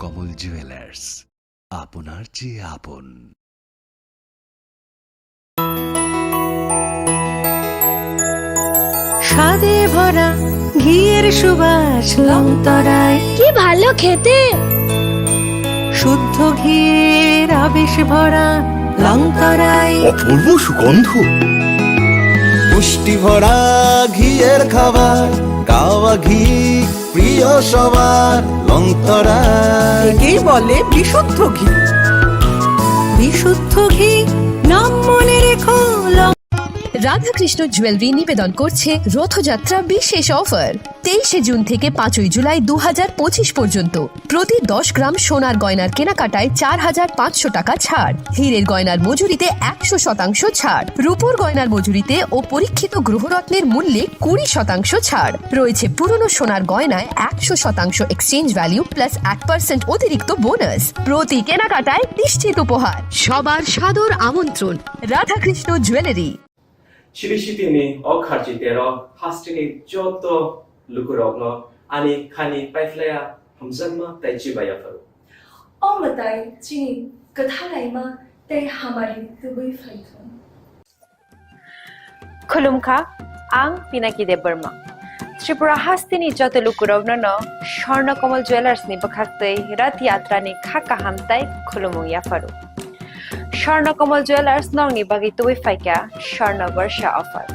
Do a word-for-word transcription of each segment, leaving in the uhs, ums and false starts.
স্বর্ণকমল জুয়েলার্স, আপনার চেয়ে আপন। স্বাদে ভরা ঘিয়ের সুবাস লংতরায়। কি ভালো খেতে! শুদ্ধ ঘিয়ের আবেশ ভরা লংতরায়। অপূর্ব সুগন্ধ। পুষ্টি ভরা ঘিয়ের খাবার, গাওয়া ঘি প্রিয় সবার, লংতরায়। একেই বলে বিশুদ্ধ ঘি। বিশুদ্ধ ঘি, নাম মনে রেখো, লং- রাধাকৃষ্ণ জুয়েলারি নিবেদন করছে রথযাত্রা বিশেষ অফার। তেইশে জুন থেকে পাঁচই জুলাই দু হাজার পঁচিশ পর্যন্ত প্রতি দশ গ্রাম সোনার গয়নার কেনাকাটায় চার হাজার পাঁচশো টাকা ছাড়, হীরের গয়নার মজুরিতে একশো শতাংশ ছাড়, রূপোর গয়নার মজুরিতে ও পরীক্ষিত গ্রহরত্নের মূল্যে কুড়ি শতাংশ ছাড়। রয়েছে পুরনো সোনার গয়নায় একশো শতাংশ এক্সচেঞ্জ ভ্যালু প্লাস এক পার্সেন্ট অতিরিক্ত বোনাস। প্রতি কেনাকাটায় নিশ্চিত উপহার। সবার সাদর আমন্ত্রণ Radhakrishna jewellery. Siri sitini o kharchi tero hasteni joto lukurokno ani khani paiphlaiya hamjakma tei chibai yapharo. O mwtai chini kwthalaima tei hamari tubui phaithung. Khulumkha, ang Pinaki Debbarma. Tripura hasteni joto lukurokno no Swarna Kamal Jewellers ni bwkhak tei Rath Yatra ni kha kaham tei khulumung yapharo. Swarna Kamal Jewellers nokni bagwi tubui phaikha Swarna Barsha offer.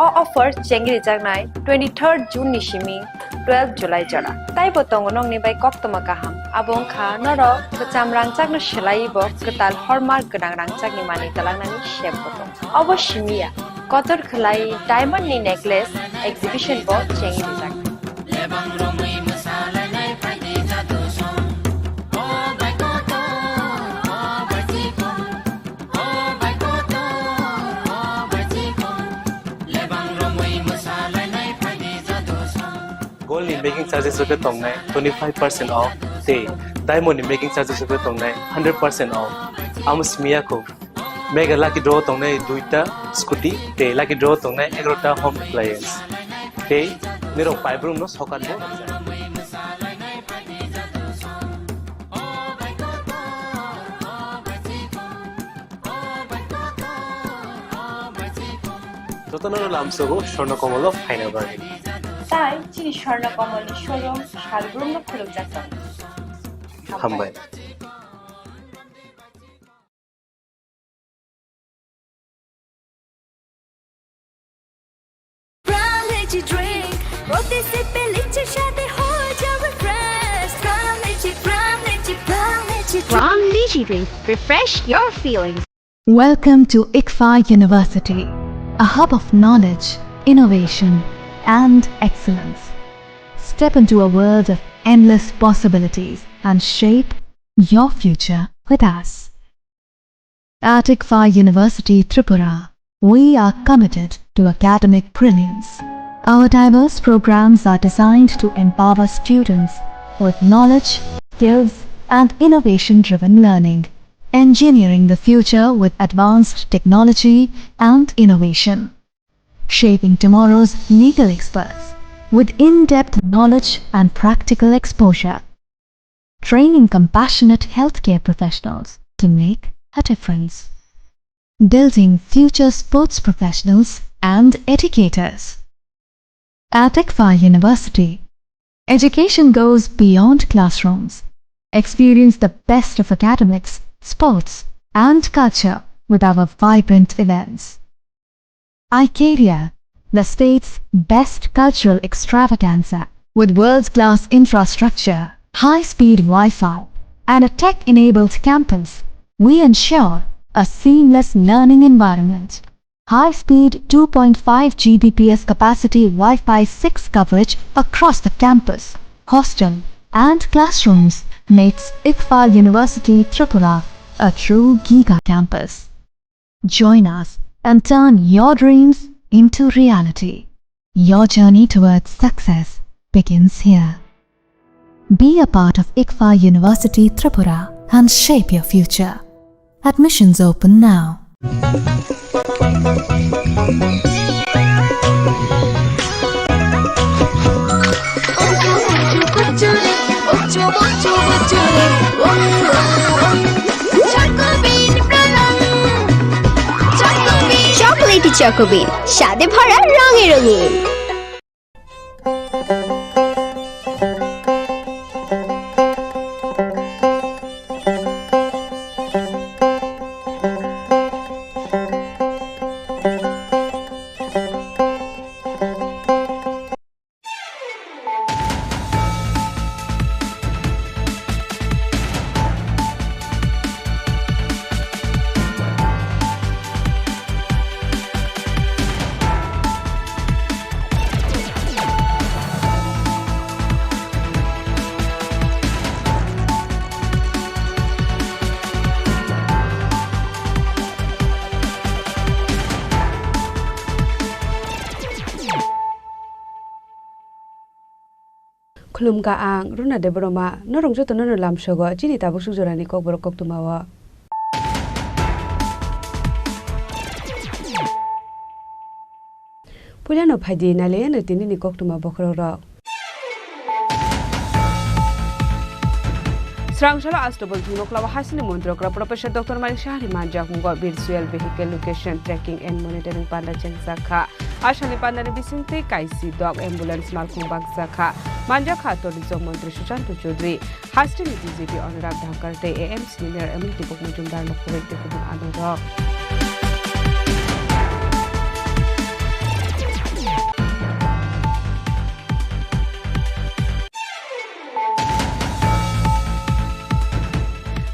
O offer chengri jaknai twenty-third June ni simi twelve July jora. Taibo tongo nokni bai koktwma kaham. Abo wngkha norok kwcham rangchakno swlaiwi bo kwtal hallmark gwnang rangchakni manwi twlangnani sep bo tongo. Obo simi ya, kotor khwlai diamond ni necklace exhibition bo chengwi rijak. Gold ni making charges rok khe tongnai twenty five percent off tei diamond ni making charges rok khe tongnai hundred percent off. Amo simi ya kho. Mega lucky draw tongnai duita scooty tei lucky draw tongnai egarota home appliance. Tei nirok paibrumno sokat bo rwkjak. Jotono lamsogo Swarna Kamal o phaina bagwi. Tai chini Swarna Kamal ni showroom salbrumno khulukjak tongo. Hambai. Prime Lychee Drink, প্রতি সিপে লিচির স্বাদে হয়ে যাবে fresh। Prime Lychee, Prime Lychee, Prime Lychee Drink। Prime Lychee Drink, refresh your feelings. Welcome to ICFAI University, a hub of knowledge, innovation, and excellence. Step into a world of endless possibilities and shape your future with us. At ICFAI University Tripura, we are committed to academic brilliance. Our diverse programs are designed to empower students with knowledge, skills, and innovation-driven learning, engineering the future with advanced technology and innovation, shaping tomorrow's legal experts with in-depth knowledge and practical exposure, training compassionate healthcare professionals to make a difference, building future sports professionals and educators. At ICFAI University, education goes beyond classrooms. Experience the best of academics, sports, and culture with our vibrant events. iCaria, the state's best cultural extravaganza. With world-class infrastructure, high-speed Wi-Fi, and a tech-enabled campus, we ensure a seamless learning environment. High-speed two point five G B P S capacity Wi-Fi six coverage across the campus, hostel, and classrooms makes ICFAI University Tripura a true giga campus. Join us and turn your dreams into reality. Your journey towards success begins here. Be a part of ICFAI University Tripura and shape your future. Admissions open now. Choco Bean, Choco Bean, স্বাদে ভরা রঙে রঙিন। Khulumkha ang Runa Debbarma, norok jotono no lamsogo chini tabuk suk jorani kokborok koktwmao. Puilano phaidi nailaiyano tinini koktwma bokhorokrok. Srangsalao Astobol thwngnoklao hasini montrokra Professor Doctor Manik Sahani manjakmungo Virtual Vehicle Location Tracking and Monitoring panda chengjakha. Asalni pandani bisingtwi kaisi dok ambulance malkhung bakjakha. Manjakha tourism montri Sushanta Chowdhury, hasteni D G P Anurag Dhankar tei A M C ni Mayor Emily Dipok Majumdar no khoboi tei kubun adongrok.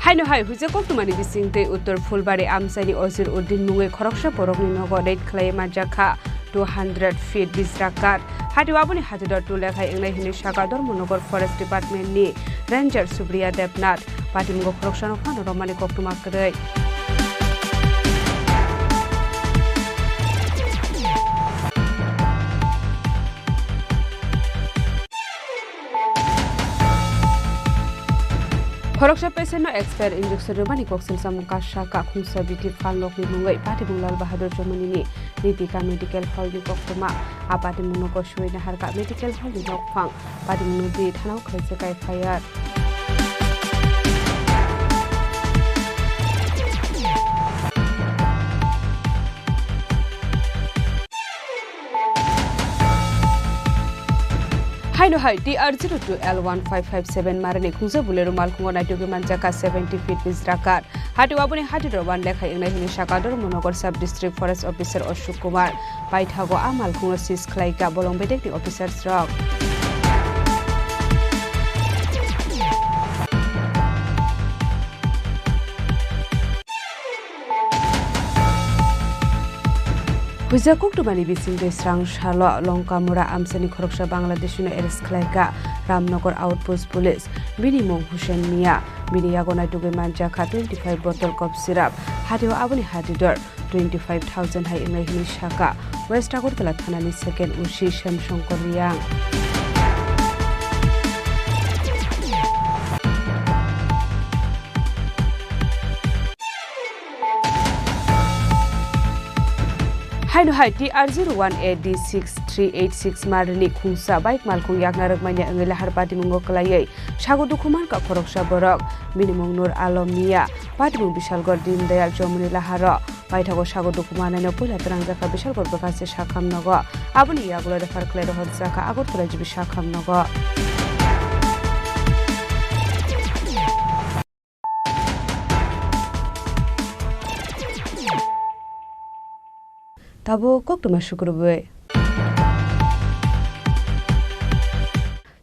Haino hai huijak koktwmani bisingtwi Uttor Phulbari amchaini Ozir Uddin mungwi khoroksa borokni nogo raid khlaiwi manjakha two hundred feet bijra kath. Hatio aboni hatidor tule khai wngnai hwnwi sakha Dharmanagar Forest Department ni Ranger Supriya Debnath. Patimungo khoroksano phano romani koktwma kwrwi. Khoroksa patient no expire injection rwmani koksil samung kasa kakhungsa bithi phalnokni mungwi Patimung Lal Bahadur Chomoni ni Nitika Medical Hall ni koktwma. A patimung no kosui naharka Medical Hall ni nokphang. Patimung no di thanao khlaijak F I R. Haino hai T R zero two L one five five seven marani khungsa Bolero malkhungo naitugwi manjakha seventy feet bijra kath. Hatio aboni hatidor wan lekhai wngnai hwnwi sakha Dharmanagar Sub District Forest Officer Ashok Kumar. Paithago a malkhungno seize khlaikha bolong bedekni officers rok. Huijak koktwmani bisingtwi Srangsalo Longkamura amchaini khoroksa Bangladeshino arrest khlaikha Ramnagar Outpost Police. Bini mung Hussein Mia. Bini yago naitugwi manjakha twenty five bottle cough syrup. Hatio aboni hatidor twenty five thousand hai wngnai hwnwi sakha West Agartala thanani second O C Shyam Shankar Reang. Haino hai T R zero one A D six three eight six marni khungsa bike malkhung yakna rwkmani wngwi lahar patimungo kwlaiwi sago dukhu mankha khoroksa borok. Bini mung Nur Alom Mia, patimung Bishalgarh Deen Dayal Chowmuni laharo. Paithago sago dukhu mannaino puila twrangjakha Bishalgarh bwkhachi sakham nogo. Aboni yagulo refer khlai rohorjakha Agartala G B sakham nogo. Tabuk koktwma sukrubwi.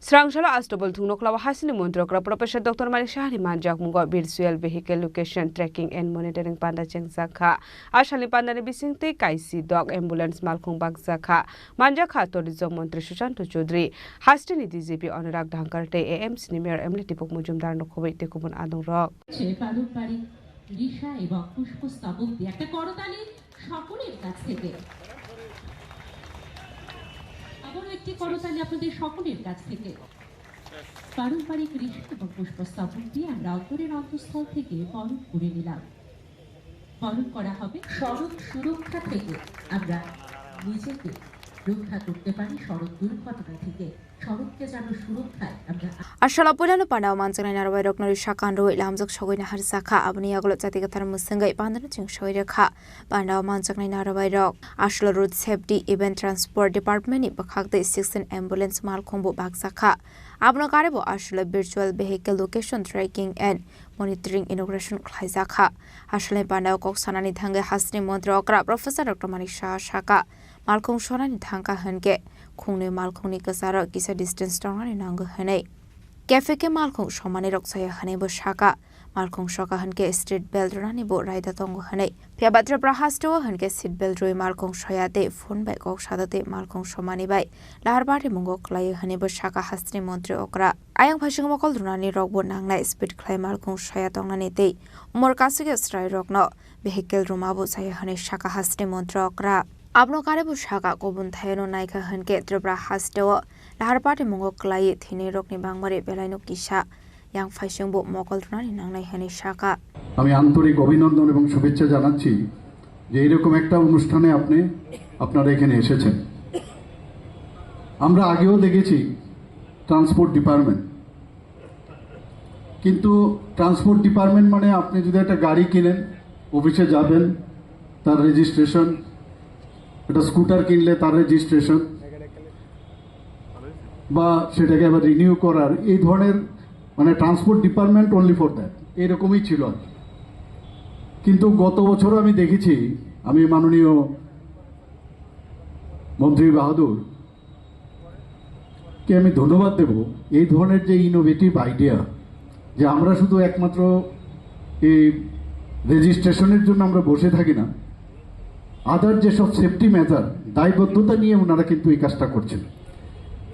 Srangsalo Astobol thwngnoklao hasini montrokra Professor Doctor Manik Sahani manjakmungo Virtual Vehicle Location Tracking and Monitoring panda chengjakha. Asalni pandani bisingtwi kaisi dok ambulance malkhung bakjakha. Manjakha tourism montri Sushanta Chowdhury, hasteni D G P Anurag Dhankar tei A M C ni Mayor Emily Dipok Majumdar no khoboi tei kubun adongrok. সে পারম্পরিক রিশা এবং পুষ্পস্তবক দিয়ে একটা করতালি সকলের কাছ থেকে। আবারও একটি করতালি আপনাদের সকলের কাছ থেকে। পারম্পরিক রিশা এবং পুষ্পস্তবক দিয়ে আমরা অন্তরের অন্তঃস্থল থেকে বরণ করে নিলাম। বরণ করা হবে সড়ক সুরক্ষা থেকে আমরা নিজেকে রক্ষা করতে পারি সড়ক দুর্ঘটনা থেকে। সড়ককে যেন সুরক্ষায় আমরা Aswla puilano pandao manjaknai narwai rokno risa kanrwi lamjak sogwi naharjakha. Aboni yagulo chati kwthar mwswngwi pandano cheng soi rwkha. Pandao manjaknai narwai rok aswla road safety event transport department ni bwkhak tei sixteen ambulance malkhung bo bakjakha. Abono kare bo aswla virtual vehicle location tracking and monitoring inauguration khlaijakha. Aswlani pandao kok sanani thangwi hasteni montri okra Professor Doctor Manik Saha sakha, malkhung sonani thangkha hwnkhe khungnwi malkhungni kwcharo kisa distance tongnani nango hwnwi. K F K malkhung somani rok chaya hwnwi bo sakha, malkhung soka hwnkhe street belt rwnani bo raida tongo hwnwi. Phiya ba Tripura hasteo hwnkhe seat belt rwi malkhung soya tei phone bai kok sada tei malkhung somani bai lahar bari mungo kwlaio hwnwi bo sakha hasteni montri okra. Ayang phaising mokol rwnani rok bo nangnai speed khlai malkhung soya tongnani tei umor kasugya chwrai rokno vehicle rwma bo chaya hwnwi sakha hasteni montri okra. Abono kare bo sakha kobun thayano naikha hwnkhe Tripura hasteo lahar bari mungo kwlai thwinai rokni bangmari belaino kisa. Yang phaising bo mokol rwnani nangnai hwnwi sakha. আমি আন্তরিক অভিনন্দন এবং শুভেচ্ছা জানাচ্ছি যে এরকম একটা অনুষ্ঠানে আপনি, আপনারা এখানে এসেছেন। আমরা আগেও দেখেছি ট্রান্সপোর্ট ডিপার্টমেন্ট, কিন্তু ট্রান্সপোর্ট ডিপার্টমেন্ট মানে আপনি যদি একটা গাড়ি কিনেন, অফিসে যাবেন, তার রেজিস্ট্রেশন, একটা স্কুটার কিনলে তার রেজিস্ট্রেশন, বা সেটাকে আবার রিনিউ করার, এই ধরনের, মানে, transport department only for that, এরকমই ছিল আর কি। কিন্তু গত বছরও আমি দেখেছি, আমি মাননীয় মন্ত্রী বাহাদুর কে আমি ধন্যবাদ দেব এই ধরনের যে ইনোভেটিভ আইডিয়া, যে আমরা শুধু একমাত্র এই রেজিস্ট্রেশনের জন্য আমরা বসে থাকি না, আদার যেসব সেফটি মেজার, দায়বদ্ধতা নিয়ে ওনারা কিন্তু এই কাজটা করছেন।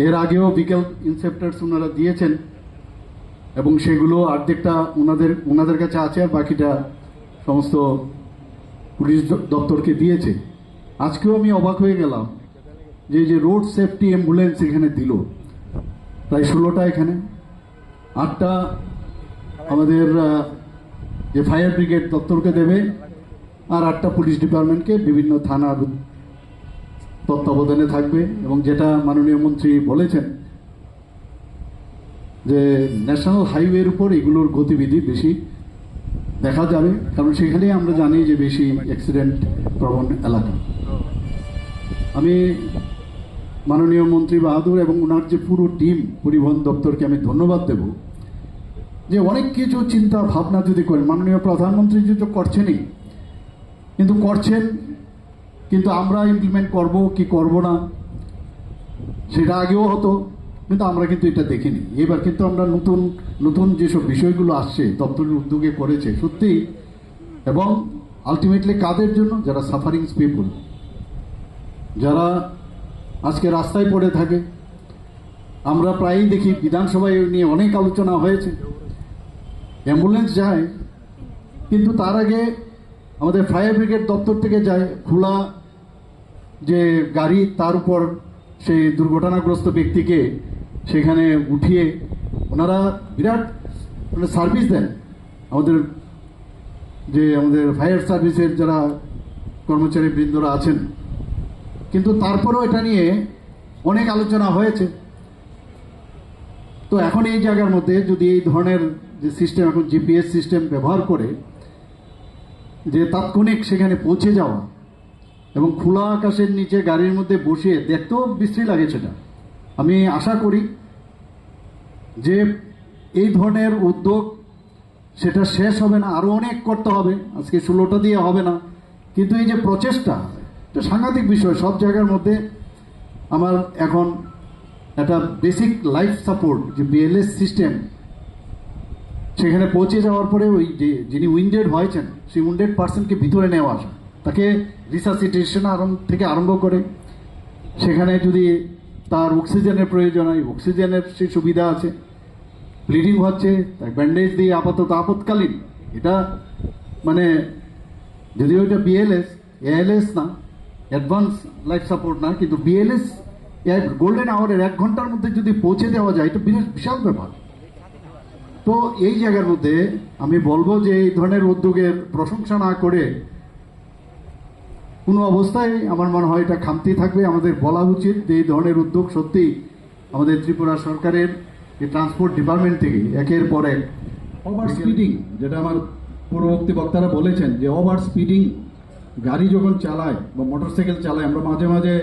এর আগেও ভেহিকল ইন্সপেক্টরস ওনারা দিয়েছেন এবং সেগুলো অর্ধেকটা ওনাদের, ওনাদের কাছে আছে, আর বাকিটা সমস্ত পুলিশ দ-, দপ্তরকে দিয়েছে। আজকেও আমি অবাক হয়ে গেলাম যে এই যে রোড সেফটি অ্যাম্বুলেন্স এখানে দিল, প্রায় ষোলোটা এখানে, আটটা আমাদের, আহ, যে ফায়ার ব্রিগেড দপ্তরকে দেবে, আর আটটা পুলিশ ডিপার্টমেন্টকে বিভিন্ন থানার তত্ত্বাবধানে থাকবে। এবং যেটা মাননীয় মন্ত্রী বলেছেন যে ন্যাশনাল হাইওয়ের উপর এগুলোর গতিবিধি বেশি দেখা যাবে, কারণ সেখানেই আমরা জানি যে বেশি অ্যাক্সিডেন্ট প্রবণ এলাকা। আমি মাননীয় মন্ত্রী বাহাদুর এবং ওনার যে পুরো টিম, পরিবহন দপ্তরকে আমি ধন্যবাদ দেব যে অনেক কিছু চিন্তা ভাবনা যদি করেন, মাননীয় প্রধানমন্ত্রী যদি তো করছেনই, কিন্তু করছেন, কিন্তু আমরা ইমপ্লিমেন্ট করব কি করব না, সেটা আগেও হতো, কিন্তু আমরা কিন্তু এটা দেখিনি। এবার কিন্তু আমরা নতুন নতুন যেসব বিষয়গুলো আসছে, দপ্তরের উদ্যোগে করেছে সত্যি, এবং আলটিমেটলি কাদের জন্য? যারা সাফারিং পিপল, যারা আজকে রাস্তায় পড়ে থাকে। আমরা প্রায়ই দেখি, বিধানসভায় এই নিয়ে অনেক আলোচনা হয়েছে। অ্যাম্বুলেন্স যায়, কিন্তু তার আগে আমাদের ফায়ার ব্রিগেড দপ্তর থেকে যায়, খোলা যে গাড়ি, তার উপর সেই দুর্ঘটনাগ্রস্ত ব্যক্তিকে সেখানে উঠিয়ে ওনারা বিরাট, মানে, সার্ভিস দেন আমাদের, যে আমাদের ফায়ার সার্ভিসের যারা কর্মচারী বৃন্দরা আছেন। কিন্তু তারপরেও এটা নিয়ে অনেক আলোচনা হয়েছে। তো এখন এই জায়গার মধ্যে যদি এই ধরনের যে সিস্টেম, এখন জিপিএস সিস্টেম ব্যবহার করে যে তাৎক্ষণিক সেখানে পৌঁছে যাওয়া এবং খোলা আকাশের নিচে গাড়ির মধ্যে বসিয়ে, দেখতেও বিশ্রী লাগে সেটা। আমি আশা করি যে এই ধরনের উদ্যোগ, সেটা শেষ হবে না, আরো অনেক করতে হবে। আজকে ষোলোটা দিয়ে হবে না, কিন্তু এই যে প্রচেষ্টা, এটা সাংঘাতিক বিষয়। সব জায়গার মধ্যে আমার এখন একটা বেসিক লাইফ সাপোর্ট, যে বিএলএস সিস্টেম, সেখানে পৌঁছে যাওয়ার পরে ওই যে যিনি উইন্ডেড হয়েছেন, সেই উইন্ডেড পার্সনকে ভিতরে নেওয়া আসা, তাকে রিসাসিটেশন আরম্ভ থেকে আরম্ভ করে সেখানে যদি তার অক্সিজেনের প্রয়োজন হয়, অক্সিজেনের সেই সুবিধা আছে। ব্লিডিং হচ্ছে, তাই ব্যান্ডেজ দিয়ে আপাতত আপৎকালীন, এটা, মানে, যদিও এটা বিএলএস, এএলএস না, অ্যাডভান্স লাইফ সাপোর্ট না, কিন্তু বিএলএস গোল্ডেন আওয়ারের এক ঘন্টার মধ্যে যদি পৌঁছে দেওয়া যায়, এটা বিরাট বিশাল ব্যাপার। তো এই জায়গার মধ্যে আমি বলবো যে এই ধরনের উদ্যোগের প্রশংসা না করে কোনো অবস্থায় আমার মনে হয় এটা খামতি থাকবে। আমাদের বলা উচিত যে এই ধরনের উদ্যোগ সত্যি আমাদের ত্রিপুরা সরকারের এই ট্রান্সপোর্ট ডিপার্টমেন্ট থেকে একের পর এক ওভার স্পিডিং, যেটা আমার পূর্ববর্তী বক্তারা বলেছেন যে ওভার স্পিডিং গাড়ি যখন চালায় বা মোটরসাইকেল চালায়, আমরা মাঝে মাঝে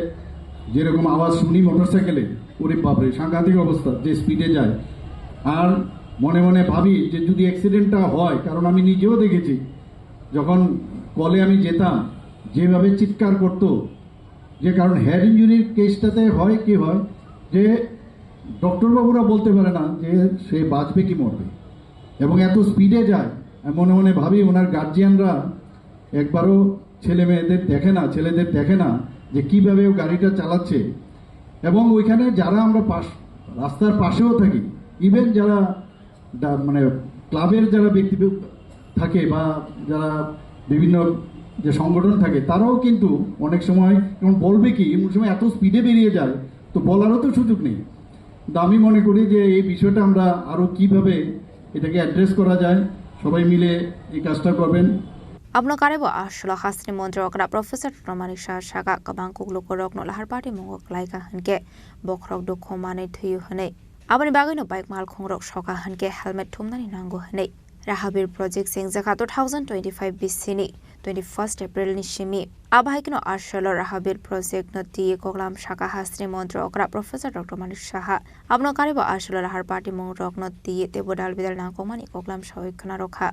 যেরকম আওয়াজ শুনি মোটরসাইকেলে, ওরে বাপরে, সাংঘাতিক অবস্থা, যে স্পিডে যায়। আর মনে মনে ভাবি যে যদি অ্যাক্সিডেন্টটা হয়, কারণ আমি নিজেও দেখেছি, যখন কলে আমি যেতাম, যেভাবে চিৎকার করতো, যে কারণ হেড ইঞ্জুরির কেসটাতে হয় কি হয়, যে ডক্টর বাবুরা বলতে পারে না যে সে বাঁচবে কি মরবে, এবং এত স্পিডে যায়। আমি মনে মনে ভাবি, ওনার গার্জিয়ানরা একবারও ছেলে মেয়েদের দেখে না, ছেলেদের দেখে না যে কিভাবে ও গাড়িটা চালাচ্ছে। এবং ওইখানে যারা আমরা পাশ, রাস্তার পাশেও থাকি, ইভেন যারা দা-, মানে ক্লাবের যারা ব্যক্তি থাকে বা যারা বিভিন্ন যে সংগঠন থাকে, তারাও কিন্তু অনেক সময় যেমন বলবে কি, এমন সময় এত স্পিডে বেরিয়ে যায়, তো বলারও তো সুযোগ নেই। তো আমি মনে করি যে এই বিষয়টা আমরা আরো কিভাবে এটাকে অ্যাড্রেস করা যায়, সবাই মিলে এই কাজটা করবেন। Abono karwi bo aswlo hasteni montri okra Professor Doctor Manik Saha saka, kwbang kuklukurokno lahar patimungo kwlaikha hinkhe bokhorok dukhu manwi thwiwi hwnwi. Aboni bagwino bike malkhungrok soka hinkhe helmet thumnani nango hwnwi. Rahabir project chengjakha two thousand twenty-five bisini twenty-first April ni simi. Abo hai kheno aswlo Rahabir project no twiwi koklam saka hasteni montri okra Professor Doctor Manik Saha. Abono karwi bo aswlo lahar patimungrokno twiwi teibo dal bidal nangkukmani koklam sawi khwnarokha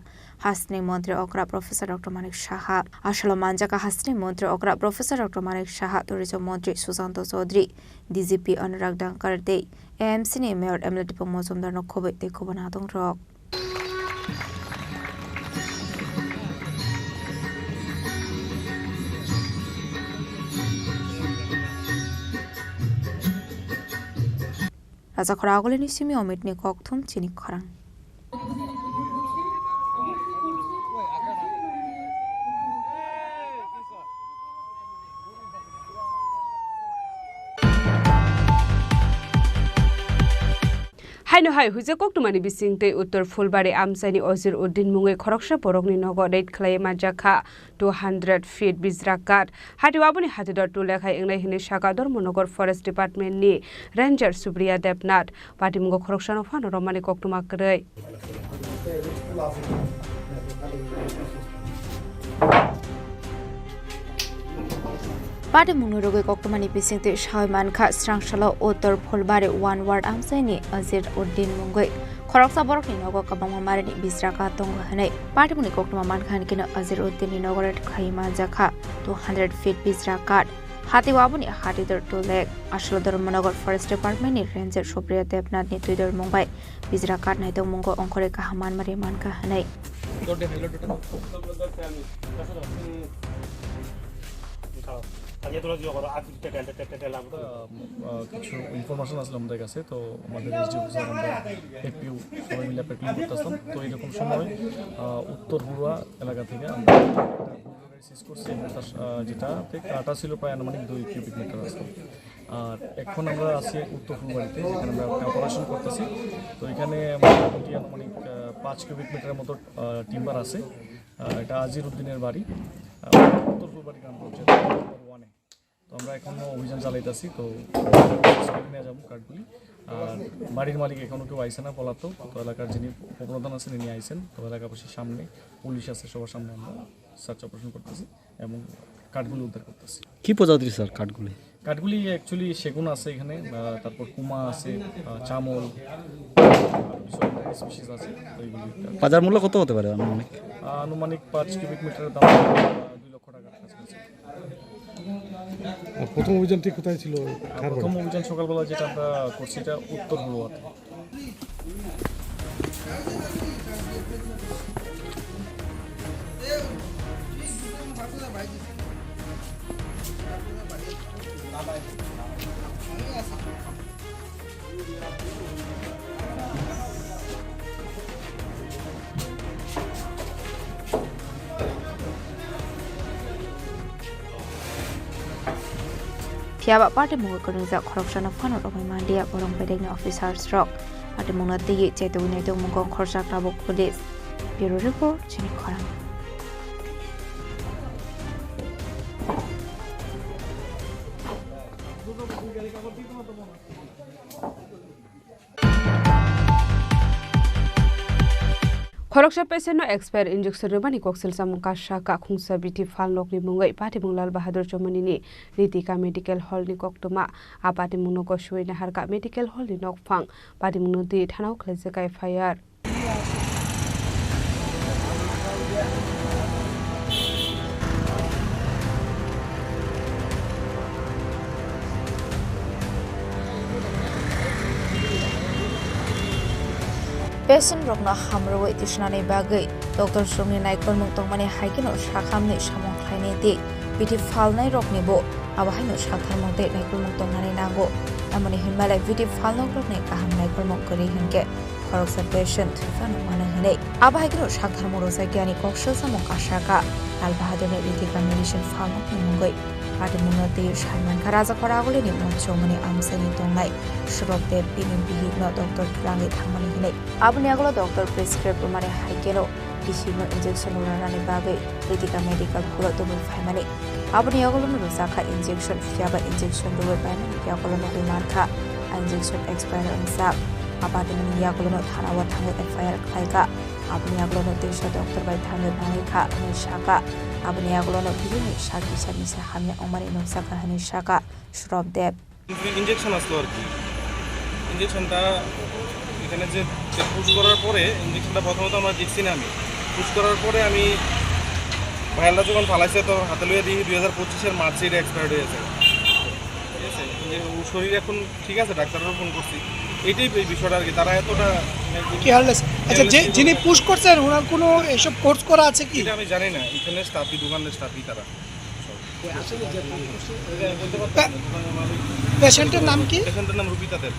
hasteni montri okra Professor Doctor Manik Saha. Aswlo manjakha hasteni montri okra Professor Doctor Manik Saha, tourism montri Susanto Chaudhary, D G P Anurag Dangkar tei A M C ni mayor M L A Dipok Mojumdar no khobwi tei khobwi nadongrok. Rajakhor Agulini simi Omitni kokthum chini khorang. Haino hai huijak koktwmani bising tei Uttor Phulbari amchaini Azir Uddin mungwi khoroksa borokni nogo raid khlaiwi manjakha two hundred feet bijra kath. Hatio aboni hatidor tulek hai wngnai hwnwi saka Dharmanagar Forest Department ni Ranger Supriya Debnath. Patimungo khoroksano phano romani koktwma kwrwi. Patimungni rwgwi koktwmani bisingtwi sawi mankha, srangsalo Uttor Phulbari one ward amchaini Azir Uddin mungwi khoroksa borokni nogo kwbangma marini bijra kath tongo hwnwi patimungni koktwma mankha, hinkhe no Azir Uddinni nogo raid khlaiwi manjakha two hundred feet bijra kath. Hatio aboni hatidor tulek. Aswlo Dharmanagar Forest Department ni Ranger Supriya Debnath ni twidor mung bai bijra kath naitokmungo ongkhorwi kaham manmari mankha hwnwi. আহ, আহ, কিছু ইনফরমেশন আসলে আমাদের কাছে, তো আমাদের SDO officer, আমরা এফপিও সবাই মিলে প্যাট্রোলিং করতেছিলাম। তো এরকম সময়, আহ, উত্তর হুড়া এলাকা থেকে আমরা একটা সিজ করছি এবং তার, আহ, যেটাতে কাটা ছিল প্রায় আনুমানিক দুই কিউবিক মিটার আসতো। আর এখন আমরা আছি উত্তর ফুলবাড়িতে, যেখানে আমরা একটা অপারেশন করতেছি। তো এখানে মোটামুটি আনুমানিক, আহ, পাঁচ কিউবিক মিটারের মতো, আহ, টিম্বার আছে। আহ, এটা আজির উদ্দিনের বাড়ি, আহ, উত্তর ফুলবাড়ি গ্রাম পঞ্চায়েত নম্বর ওয়ানে। তো আমরা এখনো অভিযান চালাইতেছি। তো নিয়ে যাবো কাঠগুলি। আর বাড়ির মালিক এখনো কেউ আইছে না, পলাতক। তো এলাকার যিনি উপপ্রধান আছেন, তিনি আইছেন। তো এলাকাবাসীর সামনে, পুলিশ আছে, সবার সামনে আমরা সার্চ অপারেশন করতেছি এবং কাঠগুলি উদ্ধার করতেছি। কি প্রজাতির স্যার কাঠগুলি? কাঠগুলি অ্যাকচুয়ালি সেগুন আছে এখানে, আহ, তারপর কুমা আছে, আহ, চামল, আরো কিছু স্পিসিস আছে, তো এইগুলি। বাজার মূল্য কত হতে পারে আনুমানিক? আহ, আনুমানিক পাঁচ কিউবিক মিটারের দাম, আহ, দুই লক্ষ টাকার কাছাকাছি। আর প্রথম অভিযানটি কোথায় ছিল? আর কার বাড়ি? প্রথম অভিযান সকালবেলা যেটা আমরা করছি, এটা উত্তর হুড়ুয়াতে। Phiya ba party mungo kwrwngjak khoroksano phano romwi manliya borok bedekni officers rok. Party mungno twiwi chetwi naitokmungo khorsa tabuk police. Bureau report, chini khorang. Khoroksa patient no expire injection rwmani koksil chamung kasa ka khungsa bithi phalnokni mungwi patimung Lal Bahadur Chomani ni Ritika Medical Hall ni koktwma. A patimung no goswi naharka medical hall ni nokphang. Patimung no twi thanao khlaijak F I R. Patient rokno hamrwui tisnani bagwi doctor songni naikolmung tongmani hai kheno sakhamni samung khlainai tei bithi phalnai rokni bo abo haino saktharmung tei naikolmung tongnani nango. Tamoni hinmale bithi phalnok rokni kaham naikolmung kwrwi hinkhe khoroksa patient thwi phano mano hinwi. Abo hai kheno saktharmung rwjakya ni kok selsamung kasa ka Lal Bahadurni Ritika Medicine phalnokni mungwi. Patimungno twi saimankha Rajakhor Agulini Mochomani amchaini tongnai Surabdev bini bihikno doctor twlangwi thangmani hinwi. Aboni yagulo doctor prescribe rwmani hai kheno bihikno injection rwnani bagwi Ritika Medical Hall-o tubui phaimani. Aboni yagulono rwjakha injection, phiyaba injection rwui paimani yagulono nugwi mankha a injection expire wngjak. A patimungni yagulono thana-o thangwi F I R khlaikha. Aboni yagulono teisa doctor bai thangwi banaikha hwnwi sakha. Aboni yagulono bihikni sak kisa misa hamya wngmani nukjakha hwnwi sakha Surabdev. Injection আসলো আর কি। ইঞ্জেকশনটা এখানে যে, যে পুশ করার পরে, ইঞ্জেকশনটা প্রথমত আমরা দেখছি না আমি। পুশ করার পরে আমি ভাইয়ালটা যখন ফালাইছে, তো হাতে লইয়া দেখি দুই হাজার পঁচিশের মার্চে এটা এক্সপায়ার্ড হয়ে গেছে। ঠিক আছে? যে ও শরীর এখন ঠিক আছে, ডাক্তারও ফোন করছি। এইটাই এই বিষয়টা আর কি। তারা এতটা কি হারলেস? আচ্ছা, যে, যিনি পুশ করছেন, ওনার কোনো এসব কোর্স করা আছে কি? এটা আমি জানি না। এখানে স্টাফই, দোকানের স্টাফই তারা। পেশেন্টের নাম কি? পেশেন্টের নাম রুপিতা দেব।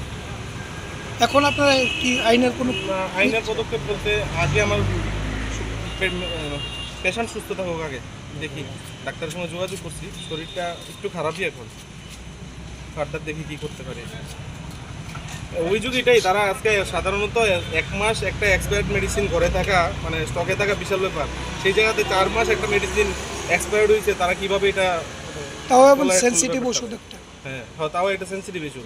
এখন আপনারা কি আইনের কোনো না, আইনের পদক্ষেপ বলতে আগে আমার পে-, আহ, পেশেন্ট সুস্থ থাকুক আগে, দেখি। ডাক্তারের সঙ্গে যোগাযোগ করছি, শরীরটা একটু খারাপই এখন। ফার্দার দেখি কি করতে পারি। অভিযোগ এটাই, তারা আজকে সাধারণত এক মাস একটা এক্সপায়ার্ড মেডিসিন ঘরে থাকা, মানে স্টকে থাকা বিশাল ব্যাপার। সেই জায়গাতে চার মাস একটা মেডিসিন এক্সপায়ার্ড হয়েছে, তারা কিভাবে এটা তাও আবার টলারেট করবে সেনসিটিভ ব্যাপারটা? ওষুধ একটা। হ্যাঁ, হ্যাঁ, তাও একটা sensitive issue.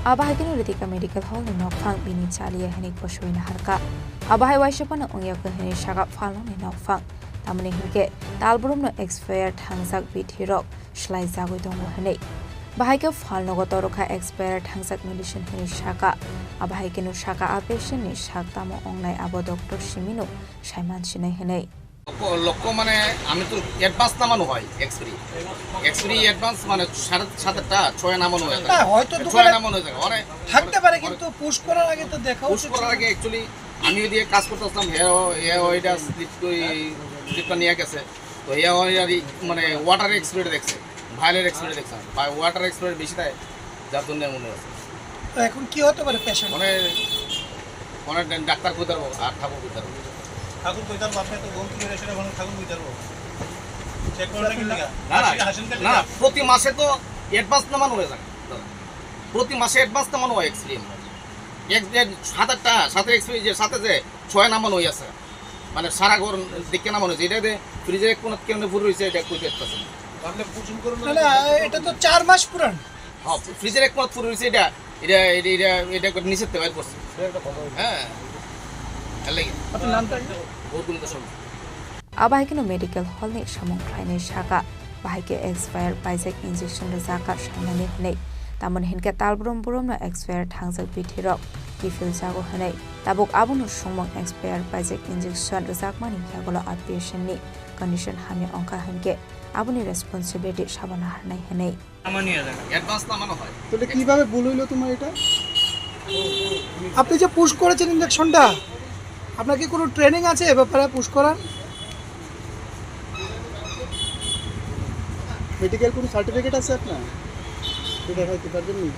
Abo hai kheno Ritika Medical Hall ni nokphang bini chaliya hinwi kosoi naharkha. Abo hai waisa phano wngya khe hinwi sakha phalnokni nokphang. Tamoni hinkhe talbrumno expire thangjak bithi rok swlai jagwi tongo hinwi. Bahai khe phalnogo torokha expire thangjak medicine hinwi sakha. Abo hai kheno sakha a patient ni sak tamo wngnai abo doctor simino saiman sinai hinwi. লক্ষ্য, লক্ষ্য মানে আমি তো অ্যাডভান্স নামানো হয় x-ray. X-ray advance মানে সাড়ে সাতটা, ছয় নামানো হয়ে থাকে। হ্যাঁ, হয়তো ছয় দোকানে নামানো হয়ে থাকে। অনেক থাকতে পারে, অনেক কিন্তু পুশ করার আগে তো দেখা পুশ উচিত করার ছিল। আগে অ্যাকচুয়ালি আমি ওই দিকে কাজ করতে আসলাম, হে, হে ওইটা স্লিপ, ওই স্লিপটা নিয়ে গেছে। তো হে ওই আর কি, মানে ওয়াটার এক্সরে দেখছে, ভায়োলেট এক্সরে দেখছে না। বা ওয়াটার এক্সরে বেশি দেয়, যার জন্য এমন হয়েছে। তো এখন কি হতে পারে পেশেন্ট? মানে, মানে ডা-, ডাক্তার কই তারবো আর ঠাকুর কই তারবো? ঠাকুর কই তারবো? আপনি তো বলতে গেলে সেটা বলুন, ঠাকুর কই তারবো? চেক করে দেখেন না। না, না, হাসিন, হাসিন না, না, প্রতি মাসে তো অ্যাডভান্স নামানো হয়ে যায়। প্রতি মাসে অ্যাডভান্স নামানো হয় এক্সরে। এক, এক সাত আটটা, সাথে এক্সরে যে সাথে যে ছয় নামানো হয়ে আছে। মানে সারা ঘর দেখে নামানো হয়েছে। এটা যে ফ্রিজের এক কোণাত কেমনে পড়ে রয়েছে, এটা কই দেখতেছে না। না, না, এটা তো চার মাস পুরান। হ্যাঁ, ফ্রিজের এক কোণাত পড়ে রয়েছে এটা। এটা, এটা, এটা, এটা করে নিচের থেকে বাইর করছে। হ্যাঁ, এর লাগি। আপনার নামটা কি? গৌতম Das. Abo hai kheno medical hall ni samung khlainai sakha, bahai khe expire paijak injection rwjakha saimani hinwi. Tamoni hinkhe talbrum brumno expire thangjak bithi rok kiphil jago hinwi. Tabuk abono songmung expire paijak injection rwjakmani yagulo a patient ni condition hamya wngkha hinkhe aboni responsibility sabo naharnai hinwi. নামানো হয়ে যায়। অ্যাডভান্স নামানো হয়। তাহলে কিভাবে ভুল হইলো তোমার এটা? আপনি যে পুশ করেছেন ইঞ্জেকশনটা, আপনার কি কোনো ট্রেনিং আছে এ ব্যাপারে পুশ করার? মেডিকেল কোনো সার্টিফিকেট আছে আপনার? একটু দেখাইতে পারবেন নি?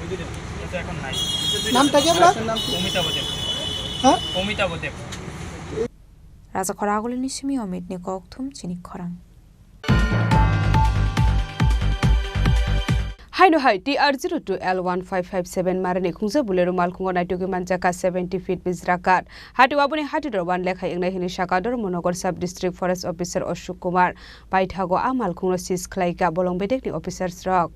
এটা এখন নাই। নামটা কি আপনার? আপনার নাম কি? অমিতাভ দেব। হ্যাঁ? অমিতাভ দেব। Rajakhor Agulini simi Omit ni kokthum chini khorang. Haino hai T R zero two L one five five seven marani khungsa Bolero malkhungo naitugwi manjakha seventy feet bijra kath. Hati aboni hati rok wan lekhai wngnai hwnwi sakha Dharmanagar Sub District Forest Officer Ashok Kumar. Paithago a malkhungno seize khlaikha bolong bedekni officers rok.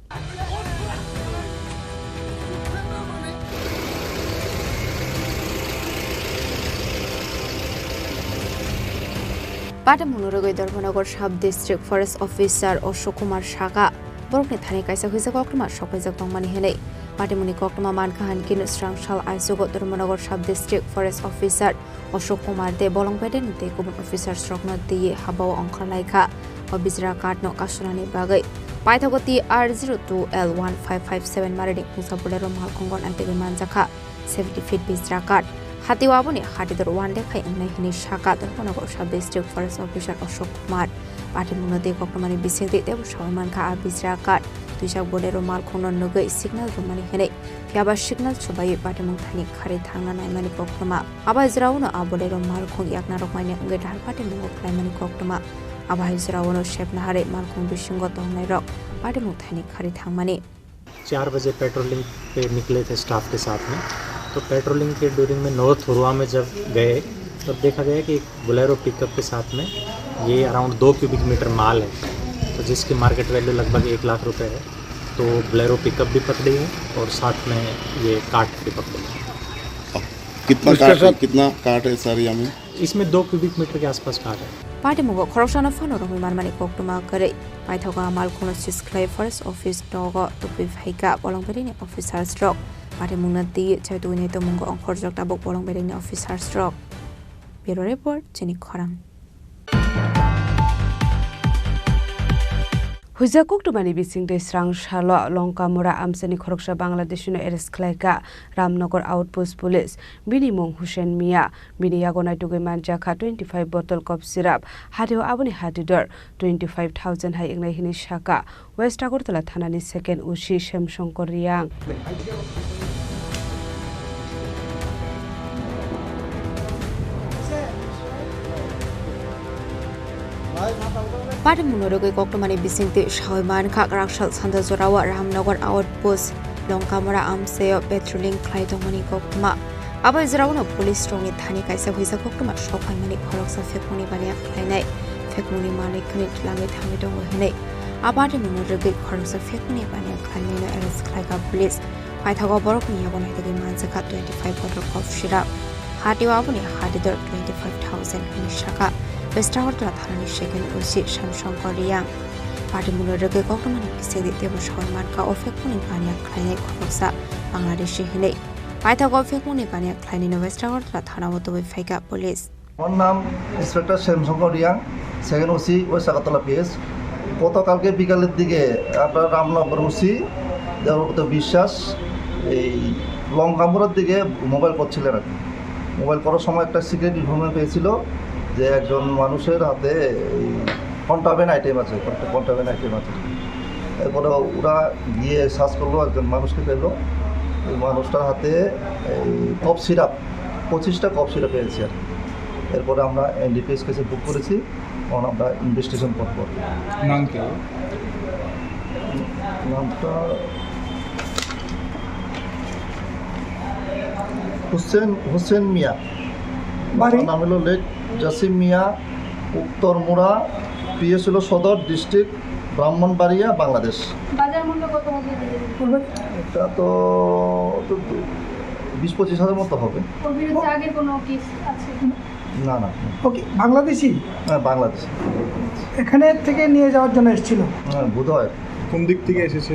Patimungno rwgwi Dharmanagar Sub District Forest Officer Ashok Kumar saka, borokni thani kaisa huijak koktwma sokpaijak tongmani hwnwi. Patimungni koktwma mankha, hankhe no srang sal aichugo Dharmanagar Sub District Forest Officer Ashok Kumar de bolong bedeni tei kubun officers rokno twiwi habao ongkhorlaikha. O bijra card no kasunani bagwi paithago T R zero two L one five five seven marini khungsa Bolero malkhungo naitugwi manjakha seventy feet bijra card. Hatio aboni hatidor one day khai wngnai hwnwi saka Dharmanagar Sub District Forest Officer Ashok Kumar. Patimungno tei koktwmani bisingtwi teibo sawi mankha a bijra card twijak Bolero malkhungno nugwi signal rwmani hwnwi. Phiyaba signal chubaiwi patimung thani khari thangna naimani koktwma. Abo hai jora uno a Bolero malkhung yakna rwkmani wngwi dahar patimungo khlaimani koktwma. Abo hai jora uno sepna harwi malkhung bisingo tongnairok patimung thani khari thangmani. चार बजे पेट्रोलिंग पे निकले थे स्टाफ के साथ में। तो पेट्रोलिंग के ड्यूरिंग में नौ थुरुआ में जब गए, तब देखा गया कि एक बोलेरो पिकअप के साथ में ये अराउंड दो क्यूबिक मीटर माल है, तो जिसकी मार्केट वैल्यू लगभग एक लाख रुपए है। तो बोलेरो पिकअप भी पकड़ी है और साथ में ये कार्ट भी पकड़ी है। कितना कार्ट है, कितना कार्ट है सर, यानी? इसमें दो क्यूबिक मीटर के आसपास कार्ट है। Patimungo khoroksano phano romwi manmani koktwma kwrwi. Paithago a malkhungno seize khlai forest office nogo tubui phaikha bolong beringni officers rok. Patimungno twi chaitugwi nai tongmungo ongkhorjak tabuk bolong beringni officers rok. Bureau report, chini khorang. Huijak koktwmani bisingtwi srang salo Longkamura amchaini khoroksa Bangladeshino arrest khlaikha Ramnagar Outpost Police. Bini mung Hussein Mia, bini yago naitugwi manjakha twenty five bottle cough syrup, hatio aboni hatidor twenty five thousand hai wngnai hwnwi sakha West Agartala thanani second O C Shyam Shankar Reang. Patimungno rwgwi koktwmani bisingtwi sawi mankha, kwraksal sanja jorao Ramnagar Outpost Longkamura amchaio patrolling khlai tongmani koktwma. Abo jorao police rokni thani kaisa huijak koktwma sokphaimani khoroksa phekmungni baniya khlainai, phekmungni manwi khwnwi twlangwi thangwi tongo hwnwi a patimungno rwgwi khoroksa phekmungni baniya khlainaino arrest khlaikha police. Paithago borokni yago naitugwi manjakha twenty five bottle cough syrup. Hatio aboni hatidor twenty five thousand hwnwi sakha West Agartala thanani second O C Shyam Shankar Reang. Patimungno rwgwi koktwmani bisingtwi teibo sawi mankha o phekmungni baniya khlainai khoroksa Bangladeshi hwnwi. Paithago phekmungni baniya khlainaino West Agartala thanao tubui phaikha police. আমার নাম inspector Shyamshankar Reang, second OC west Agartala PS. গতকালকে বিকালের দিকে আপনার রামনগর ওসি দেবব্রত বিশ্বাস এই লঙ্কামুড়ার দিকে মোবাইল করছিলেন আর কি। মোবাইল করার সময় একটা সিক্রেট ইনফরমেশন পেয়েছিল যে একজন মানুষের হাতে এই কন্ট্রাব্যান্ড আইটেম আছে, কন্ট্রাব্যান্ড আইটেম আছে। এরপরে ওরা গিয়ে সার্চ করলো, একজন মানুষকে পেলো। ওই মানুষটার হাতে এই কফ সিরাপ, পঁচিশটা কফ সিরাপ পেয়েছি আর কি। এরপরে আমরা এনডিপিএস কেসে বুক করেছি, এখন আমরা ইনভেস্টিগেশন করবো। নাম কি? নামটা হোসেন, হোসেন মিয়া। বাড়ি? নাম হলো লেক জাসিম মিয়া, উত্তর মুড়া, পিএস হলো সদর, ডিস্ট্রিক্ট ব্রাহ্মণবাড়িয়া, বাংলাদেশ। বাজার মূল্য কত হবে? এটা তো, তো বিশ পঁচিশ হাজার মতো হবে। ওর বিরুদ্ধে আগের কোনো কেস আছে? না, না। ওকে, বাংলাদেশি? হ্যাঁ, বাংলাদেশি। এখানে থেকে নিয়ে যাওয়ার জন্য এসেছিল? হ্যাঁ, বোধহয়। কোন দিক থেকে এসেছে?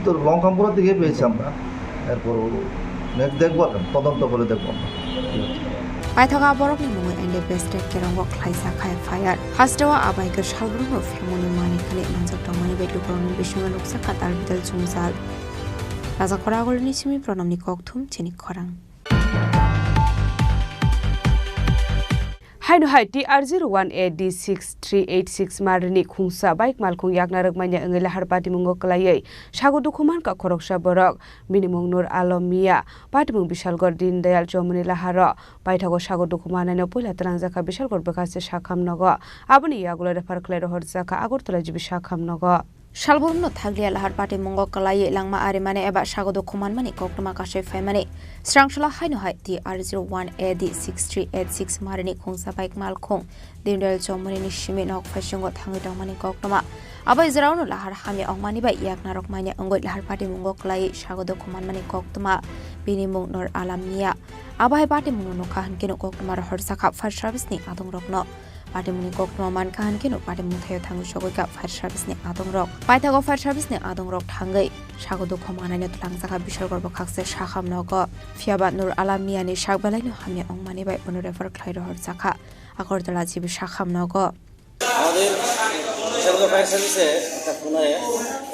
তো লঙ্কামপুরা থেকে পেয়েছি আমরা। এরপর নেক্সট দেখবো, এখন তদন্ত করে দেখবো আমরা। Paithago borokni mungwi N D P S State Kerongo khlaijak hai F I R. Hasteo abai khe salbrumno phemoni manwi khwnwi manjak tongmani bai lukurokni bisingo nuksa katal bidal chungjal. Rajakhora Agulini simi Pranamni kokthum chini khorang. Haino hai T R zero one A D six three eight six marini khungsa bike malkhung yakna rwkmani wngwi lahar patimungo kwlaiwi sago dukhu mankha khoroksa borok. Bini mung Nur Alam Mia, patimung Bishalgarh Deen Dayal Chowmuni laharo. Paithago sago dukhu mannaino puila twlangjakha Bishalgarh bwkhaste sakham nogo. Aboni yagulo refer khlai rohorjakha Agartala G B sakham nogo. Salbrumno thakliya lahar patimungo kwlaiwi langma arimani eba sago dukhu manmani koktwma kasui phaimani srangsalo haino hai T R zero one A D six three eight six marini khungsa bike malkhung Dindal Chowmunini simi nok phaisungo thangwi tongmani koktwma. Abo jora uno lahar hamya ongmani bai yakna rok manya wngwi lahar patimungo kwlaiwi sago dukhu manmani koktwma. Bini mung Nur Alam Mia. Abo hai patimungno nukha hwnkhe no koktwma rohorjakha fire service ni adongrokno. Patimungni koktwma mankha hinkhe no patimung thaio thangwi sogwi kha fire service ni adongrok. Paithago fire service ni adongrok thangwi sago dukhu manai no twlangjakha Bishalgarh bo khakse sakham nogo. Phiyaba Nur Alam Mia ni sak belai no hamya wngmani bai bono refer khlai rohorjakha Agartala G B sakham nogo. আমাদের সেগুলো ফায়ার সার্ভিসে একটা ফোনে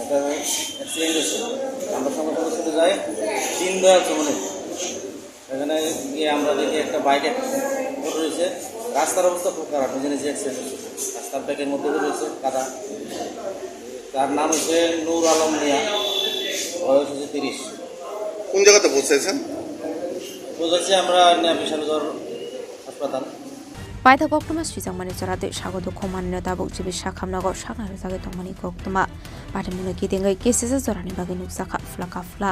একটা অ্যাক্সিডেন্ট হয়েছে। আমরা সঙ্গে সঙ্গে ছুটে যাই দীনদয়াল চৌমুহনী। এখানে গিয়ে আমরা দেখি একটা বাইক পড়ে রয়েছে। রাস্তার অবস্থা খুব খারাপ, নিজে নিজে অ্যাক্সিডেন্ট হয়েছে। রাস্তার ব্যাকের মধ্যে পড়ে রয়েছে কাদা। তার নাম হচ্ছে নূর আলম মিয়া, বয়স হচ্ছে তিরিশ। কোন জায়গাতে পৌঁছেছেন? পৌঁছেছি আমরা বিশালগড় হাসপাতাল। Paithago koktwma swijak mani chwra tei sago dukhu manwino tabuk G B sakham nogo saknai rwjagwi tongmani koktwma. Patimungno kidingwi K C S jorani bagwi nukjakha phla ka phla.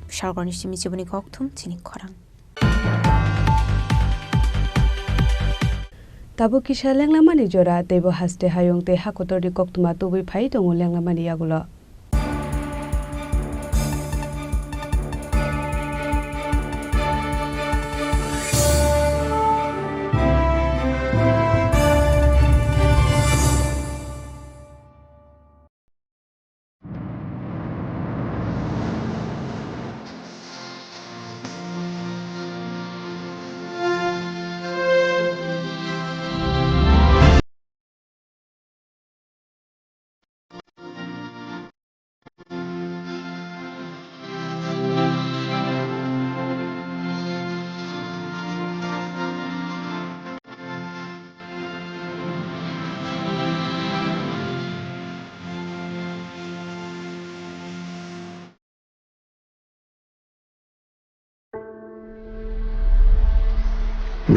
Bishalgarh ni simi chibuni kokthum chini khorang. Tabuk kisa lenglamani jora, teibo haste hayung tei hakotorni koktwma tubui phai tongo lenglamani yagulo.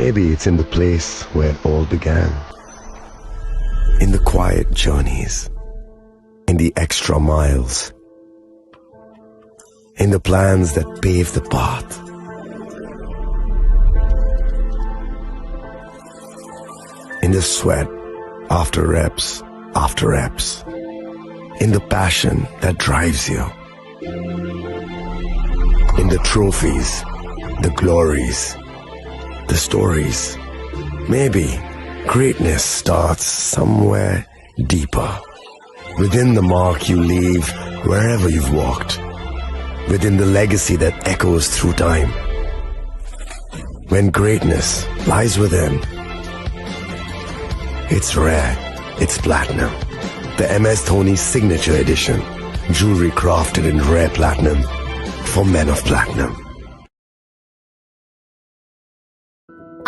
Maybe it's in the place where it all began. In the quiet journeys, in the extra miles, in the plans that pave the path, in the sweat after reps after reps, in the passion that drives you. In the trophies, the glories, the stories. Maybe greatness starts somewhere deeper. Within the mark you leave wherever you've walked. Within the legacy that echoes through time. When greatness lies within, it's rare, it's platinum. The M S Dhoni Signature Edition. Jewelry crafted in rare platinum for men of platinum.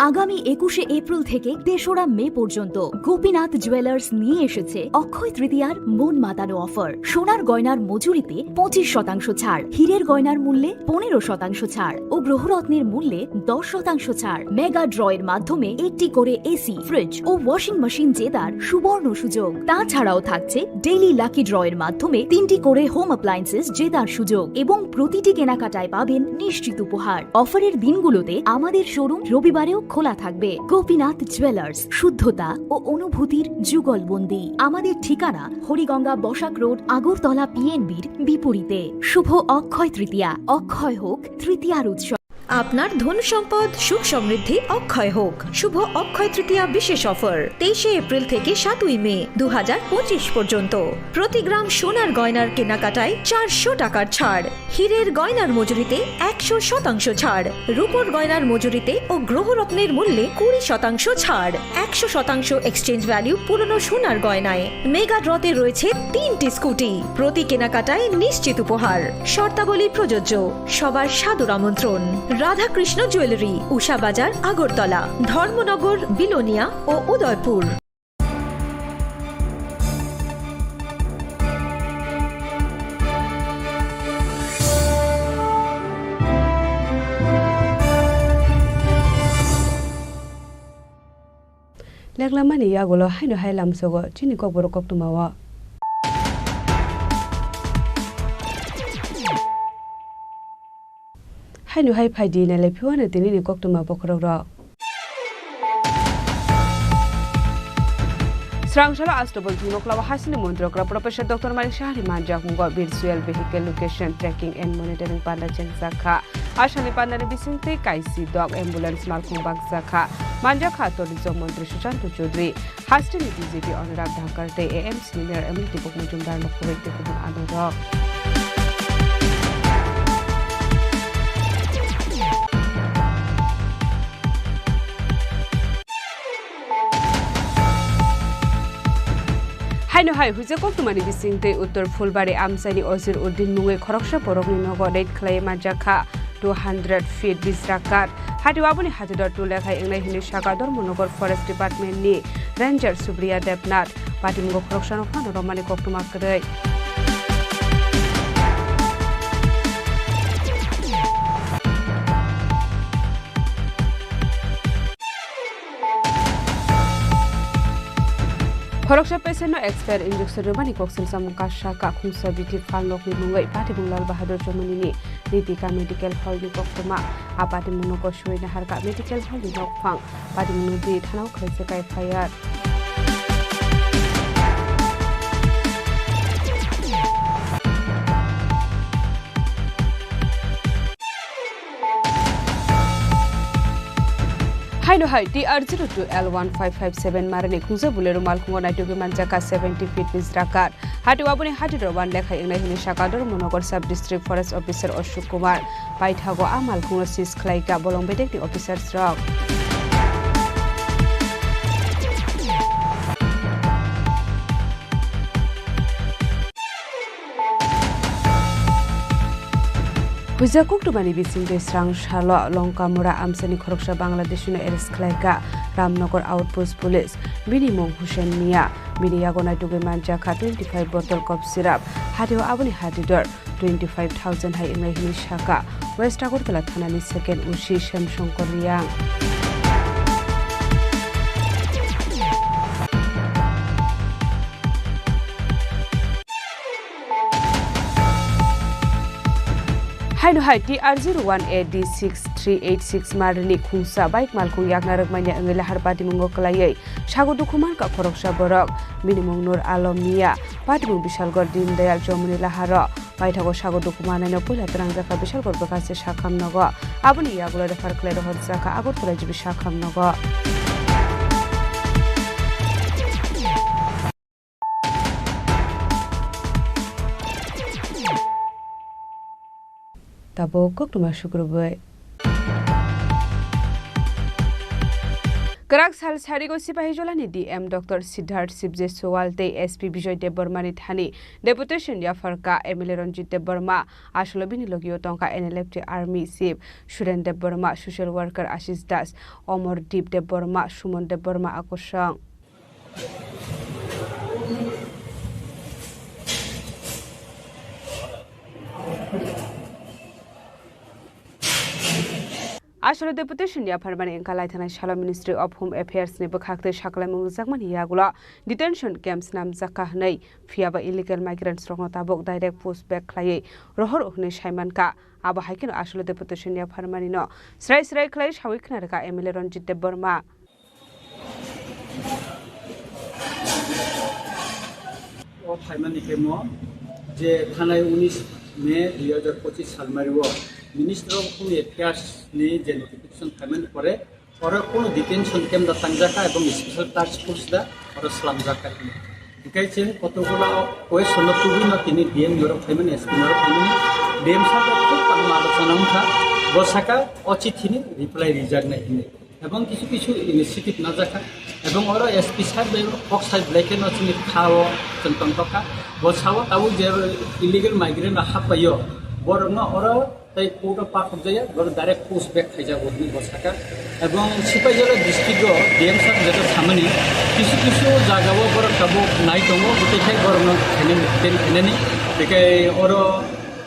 আগামী একুশে এপ্রিল থেকে তেসরা মে পর্যন্ত গোপীনাথ জুয়েলার্স নিয়ে এসেছে অক্ষয় তৃতীয়ার মন মাতানো অফার। সোনার গয়নার মজুরিতে পঁচিশ শতাংশ ছাড়, হীরের গয়নার মূল্যে পনেরো শতাংশ ছাড় ও গ্রহরত্নের মূল্যে দশ শতাংশ ছাড়। মেগা ড্রয়ের মাধ্যমে একটি করে এসি, ফ্রিজ ও ওয়াশিং মেশিন জেতার সুবর্ণ সুযোগ। তাছাড়াও থাকছে ডেইলি লাকি ড্রয়ের মাধ্যমে তিনটি করে হোম অ্যাপ্লায়েন্সেস জেতার সুযোগ এবং প্রতিটি কেনাকাটায় পাবেন নিশ্চিত উপহার। অফারের দিনগুলোতে আমাদের শোরুম রবিবারেও খোলা থাকবে। গোপীনাথ জুয়েলার্স, শুদ্ধতা ও অনুভূতির যুগলবন্দি। আমাদের ঠিকানা হরিগঙ্গা বসাক রোড, আগরতলা পিএনবির বিপরীতে। শুভ অক্ষয় তৃতীয়া, অক্ষয় হোক তৃতীয়ার উৎসব। আপনার ধন সম্পদ সুখ সমৃদ্ধি অক্ষয় হোক। শুভ অক্ষয় তৃতীয়া বিশেষ অফার, তেইশে এপ্রিল থেকে সাতই মে দু হাজার পঁচিশ পর্যন্ত। প্রতি গ্রাম সোনার গয়নার কেনাকাটায় চারশো টাকার ছাড়, হীরের গয়নার মজুরিতে একশো শতাংশ ছাড়, রূপোর গয়নার মজুরিতে ও গ্রহরত্নের মূল্যে কুড়ি শতাংশ ছাড়, একশো শতাংশ এক্সচেঞ্জ ভ্যালু পুরনো সোনার গয়নায়। মেগা ড্রতে রয়েছে তিনটি স্কুটি, প্রতি কেনাকাটায় নিশ্চিত উপহার। শর্তাবলী প্রযোজ্য। সবার সাদর আমন্ত্রণ। রাধাকৃষ্ণ জুয়েলারি, উষা বাজার, আগরতলা, ধর্মনগর, বিলোনিয়া ও Udaipur. Leklamani yagulo haino hai lamsogo chini kokborok koktwmao. Haino hai phaidi nailai phiwano tinini koktwma bokhorokrok. Twrangsalao Astobol Thungnokla o hasteni montri okra Professor Doctor Manik Saha ni manjakmungo virtual vehicle location tracking and monitoring panda chengjak kha. Asani pandani bisingtwi kaisi dok ambulance malkhung bakjak kha. Manjak kha tourism montri Sushanta Chowdhury, hasteni D G P Anurag Dhankar tei A M C ni Mayor Emily Dipok Majumdar no khoboi tei kubun adongrok. Haino hai huijak koktwmani bisingtwi Uttor Phulbari amchaini Ozir Uddin mungwi khoroksa borokni nogo raid khlaiwi manjak kha two hundred feet bisrakat. Hatio aboni hatidor tule khai wngnai hwnwi sakha Dharmanagar Forest Department ni Ranger Supriya Debnath. Patimungo khoroksano phano romani koktwma kwrwi. Khoroksa patient no expire injection rwmani koksil samung kasa kakhungsa bithi phalnokni mungwi patimung Lal Bahadur Chomani ni Ritika Medical Hall ni koktwma. A patimung no gosoi naharka Medical Hall ni nokphang. Patimung no di thana o khlaijak F I R. Haino hai T R zero two L one five five seven marani khungsa Bolero malkhungo naitugwi manjak kha seventy feet bisrakat. Hatio aboni hatidor wan lekhai wngnai hwnwi sakha Dharmanagar Sub District Forest Officer Ashok Kumar. Paithago a malkhungno seize khlaikha bolong bedekni officers rok. Huijak koktwmani bisingtwi srang salo Longkamura amchaini khoroksa Bangladeshino arrest khlaikha Ramnagar Outpost Police. Bini mung Hussein Mia. Bini yago naitugwi manjak kha twenty five bottle cough syrup. Hatio aboni hatidor twenty five thousand hai wngnai hwnwi sakha West Agartala thanani second O C Shyamshankar Reang. Haino hai T R zero one A D six three eight six marni khungsa bike malkhung yakna rwkmanya wngwi lahar patimungo kwlaiwi sago dukhu mankha khoroksa borok. Bini mung Nur Alom Mia, patimung Bishalgarh Dindayal Chowmuni laharo. Paithago sago dukhu manaino puila twrangjakha Bishalgarh bwkhaste sakham nogo. Aboni yagulo refer khlai rohorjakha Agartala G B sakham nogo. Tabuk koktwma sukrubwi. Kwrak sal sarigo Sipahijolani D M Doctor Siddharth Sibje Sowal tei S P Bijoy Debbarmani thani deputation yapharkha M L A Ranjit Debbarma, asolo bini logio tongkha N L F T Army Chief Suren Debbarma, social worker Ashish Das, Omor Deep Debbarma, Suman Debbarma akosong. Asolo deputation yapharmani wngkha laithanai salo Ministry of Home Affairs ni bwkhak tei sakhlaimung rwjakmani yagulo detention camps namjakha hwnwi, phiyaba illegal migrants rokno tabuk direct push back khlaiwi rohor hwnwi saimankha. Abo hai kheno asolo deputation yapharmani no srai srai khlai sawi khna rwkha M L A Ranjit Debbarma. O phaimani khe mo je thanai unis May dui hajar pochis salmari o Ministry of Home Affairs ni je notification phaimani pore oro kono detention camp da tangjakha ebong special task force da oro slamjakha. Hinkhe chwng kotokgola question no tubui no tini D M norok phaimani, S P norok phaimani, D M sir rok khub kaham alochona wngkha. Bo saka o chithi ni reply rijak nai hinwi. Ebong kisu kisu initiative najakha. Ebong oro S P sir bai kok sai belai khe no chini kha o chwng tongtokha. Bo sao tabuk je illegal migrant rok hap paio, borok no oro tei court o pathok jaya, borok direct push back khaijago hinwi bo saka. Ebong Sipahijala district o D M sir jeto samani kisu kisu jaga o borok tabuk nai tongo, bwtwi khai borok no khainani, detain khainani. Bekhai oro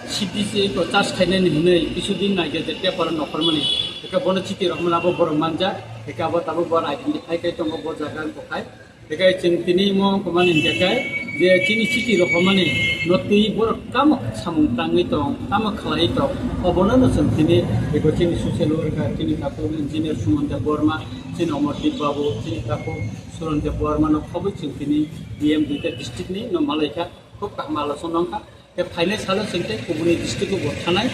C T C ko charge khainani hinwi kisu din naikhe je paper o nokhormani. Eka bono chiti rok mano abo borok manja. Eka abo tabuk borok identify khai tongo bo jaga wngkha khai. Eka chwng tini mo komani hingkha khai Je chini chiti rok hwnmani no twi borok tamo samung tangwi tong, tamo khlaiwi tong, obono no chwng tini eko chini social worker, chini takhuk engineer Suman Debbarma, chini Omordeep Babu, chini takhuk Suran Debbarma no khobwi chwng tini D M duita district ni no malaikha, khub kaham alochona wngkha. Tei phainai salo chwng tei kubuni district o bo thanai,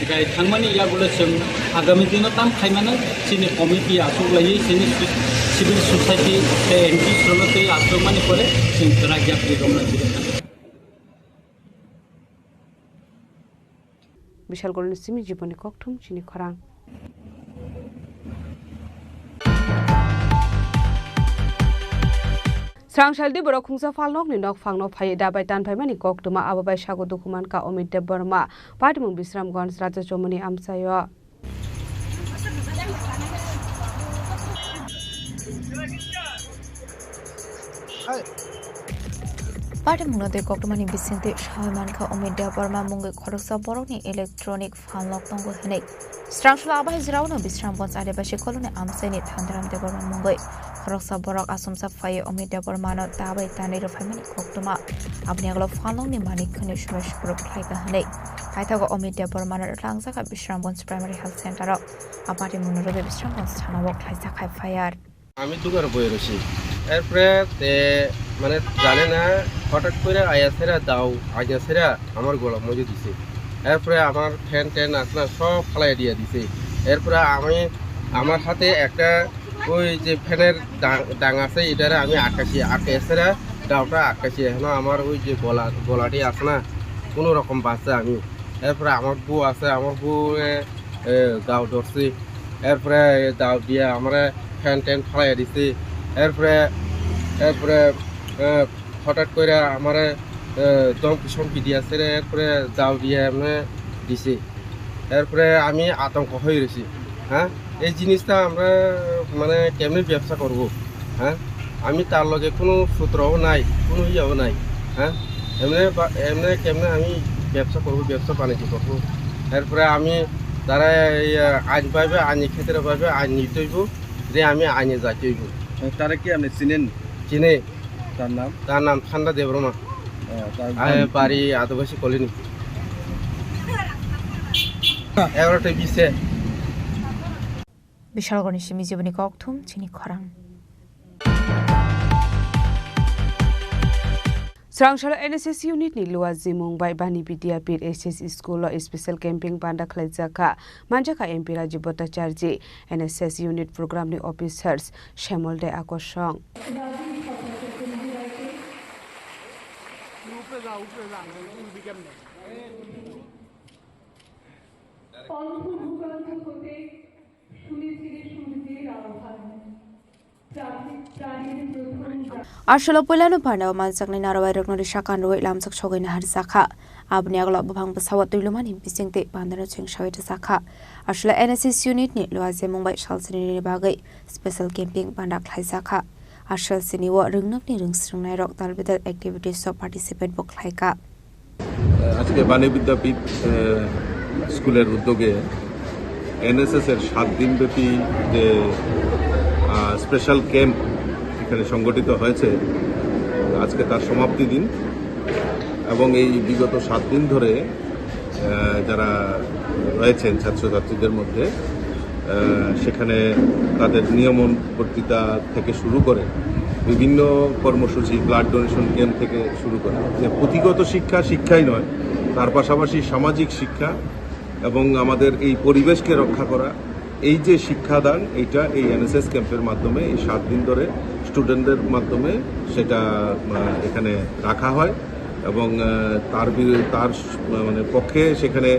gai thangmani yagulo chwng agami dino tam khaimano chini committee achuk laiwi chini civil society tei N G O rokno tei achukmani pore chwng kwrak yapri romna jigwi thangkha. Bishalgarhni simi Jiboni Kokthum chini khorang. Srangsaldi borok khungsa phalnokni nokphangno phaiwi dabai tanphaimani koktwma, abo bai sago dukhu mankha Omit Debbarma, patimung Bisramganj, Raja Chomoni amchaio. Patimungno tei koktwmani bisingtwi sawi mankha Omit Debbarma mungwi khoroksa borokni electronic phalnok tongo hwnwi. Srangsalno abai jwraono Bisramganj Adibasi Colony amchaini Thandaram Debbarma mungwi khoroksa borok achomsa phaiwi Omit Debbarmano dabai tanwi rwphaimani koktwma. Aboni agalo phalnokni malik hwnwi surai sukruk khlaikha hwnwi. Paithago Omit Debbarmano twlangjakha Bisramganj Primary Health Center-o. A patimungno rwgwi Bisramganj thana-o khlaijak F I R. আমি দোকানে বসে রয়েছি। এরপরে তে মানে জানে না, হঠাৎ করে আয়া সেরা দাও, আয়া সেরা আমার গলা মজে দিছে। এরপরে আমার ফ্যান ট্যান আসলা সব ফালাই দিয়ে দিছে। এরপরে আমি, আমার হাতে একটা ওই যে ফ্যানের ডাং, ডাং আছে, এটারে আমি আটকাছি, আটকে সেরা দাওটা আটকাছি। এখন আমার ওই যে গলা, গলাটি আছে না, কোনো রকম বাঁচছে আমি। এরপরে আমার বউ আছে, আমার বউ, এ, এ, দাও ধরছে। এরপরে দাও দিয়ে আমরা ফ্যান ট্যান ফালাই দিছে। এরপরে, এরপরে, এ, হঠাৎ করে আমারে, এ, ধমকি সমকি দিয়ে আছে রে, এরপরে দাও দিয়ে এমনি দিছে। এরপরে আমি আতঙ্ক হয়ে রয়েছি, হ্যাঁ? এই জিনিসটা আমরা মানে কেমনে ব্যবসা করব, হ্যাঁ? আমি তার লগে কোনো সূত্রও নাই, কোনো ইয়েও নাই, হ্যাঁ? এমনি বা-, এমনি কেমনে আমি ব্যবসা করব, ব্যবসা বাণিজ্য করব? এরপরে আমি তারা এই, আহ, আইন পাইবে, আইনি ক্ষেত্রে পাইবে, আইন নিতে হইব, যে আমি আইনে যাইতে হইব। তারা কি আপনি চিনেন? চিনে। তার নাম? তার নাম ঠান্ডা দেবরমা। আহ, তার আহ, বাড়ি? বাড়ি আদিবাসী কলোনি। এগারোটা বিশে। Bishalgarhni simi Jiboni Kokthum chini khorang. Srangsalo N S S unit ni Luaji Mumbai Bani Vidyapith S S School o special camping banda khlaijak kha, manjakha M P Rajiv Bhattacharjee, N S S unit program ni officers Shemol Dai Akosong. Aswkno puilano pharnao manjaknai narwai rokno risa kanrwi lamjak sogwi naharjakha. Aboni agalo buphang bwsao twilumani bisingtwi bandano chengsawi rwjakha. Aswkno N S S unit ni Luaji Mumbai salsini bagwi special camping banda khlaijakha. Aswk sini o rwngnokni rwngsrwngnairok tal bedal activities o participate bo khlaikha. আজকে বাণী বিদ্যাপীঠ, আহ, স্কুলের উদ্যোগে এনএসএস এর সাত দিনব্যাপী যে, আহ, special camp এখানে সংগঠিত হয়েছে, আজকে তার সমাপ্তি দিন। এবং এই বিগত সাত দিন ধরে, আহ, যারা রয়েছেন ছাত্রছাত্রীদের মধ্যে, আহ, সেখানে তাদের নিয়মন বক্তৃতা থেকে শুরু করে বিভিন্ন কর্মসূচি, ব্লাড ডোনেশন ক্যাম্প থেকে শুরু করে, যে পুঁথিগত শিক্ষা শিক্ষাই নয়, তার পাশাপাশি সামাজিক শিক্ষা এবং আমাদের এই পরিবেশকে রক্ষা করা, এই যে শিক্ষাদান, এইটা এই এনএসএস ক্যাম্পের মাধ্যমে এই সাত দিন ধরে স্টুডেন্টদের মাধ্যমে সেটা, আহ, এখানে রাখা হয়। এবং, আহ, তার বি-, তার স-, মানে, পক্ষে সেখানে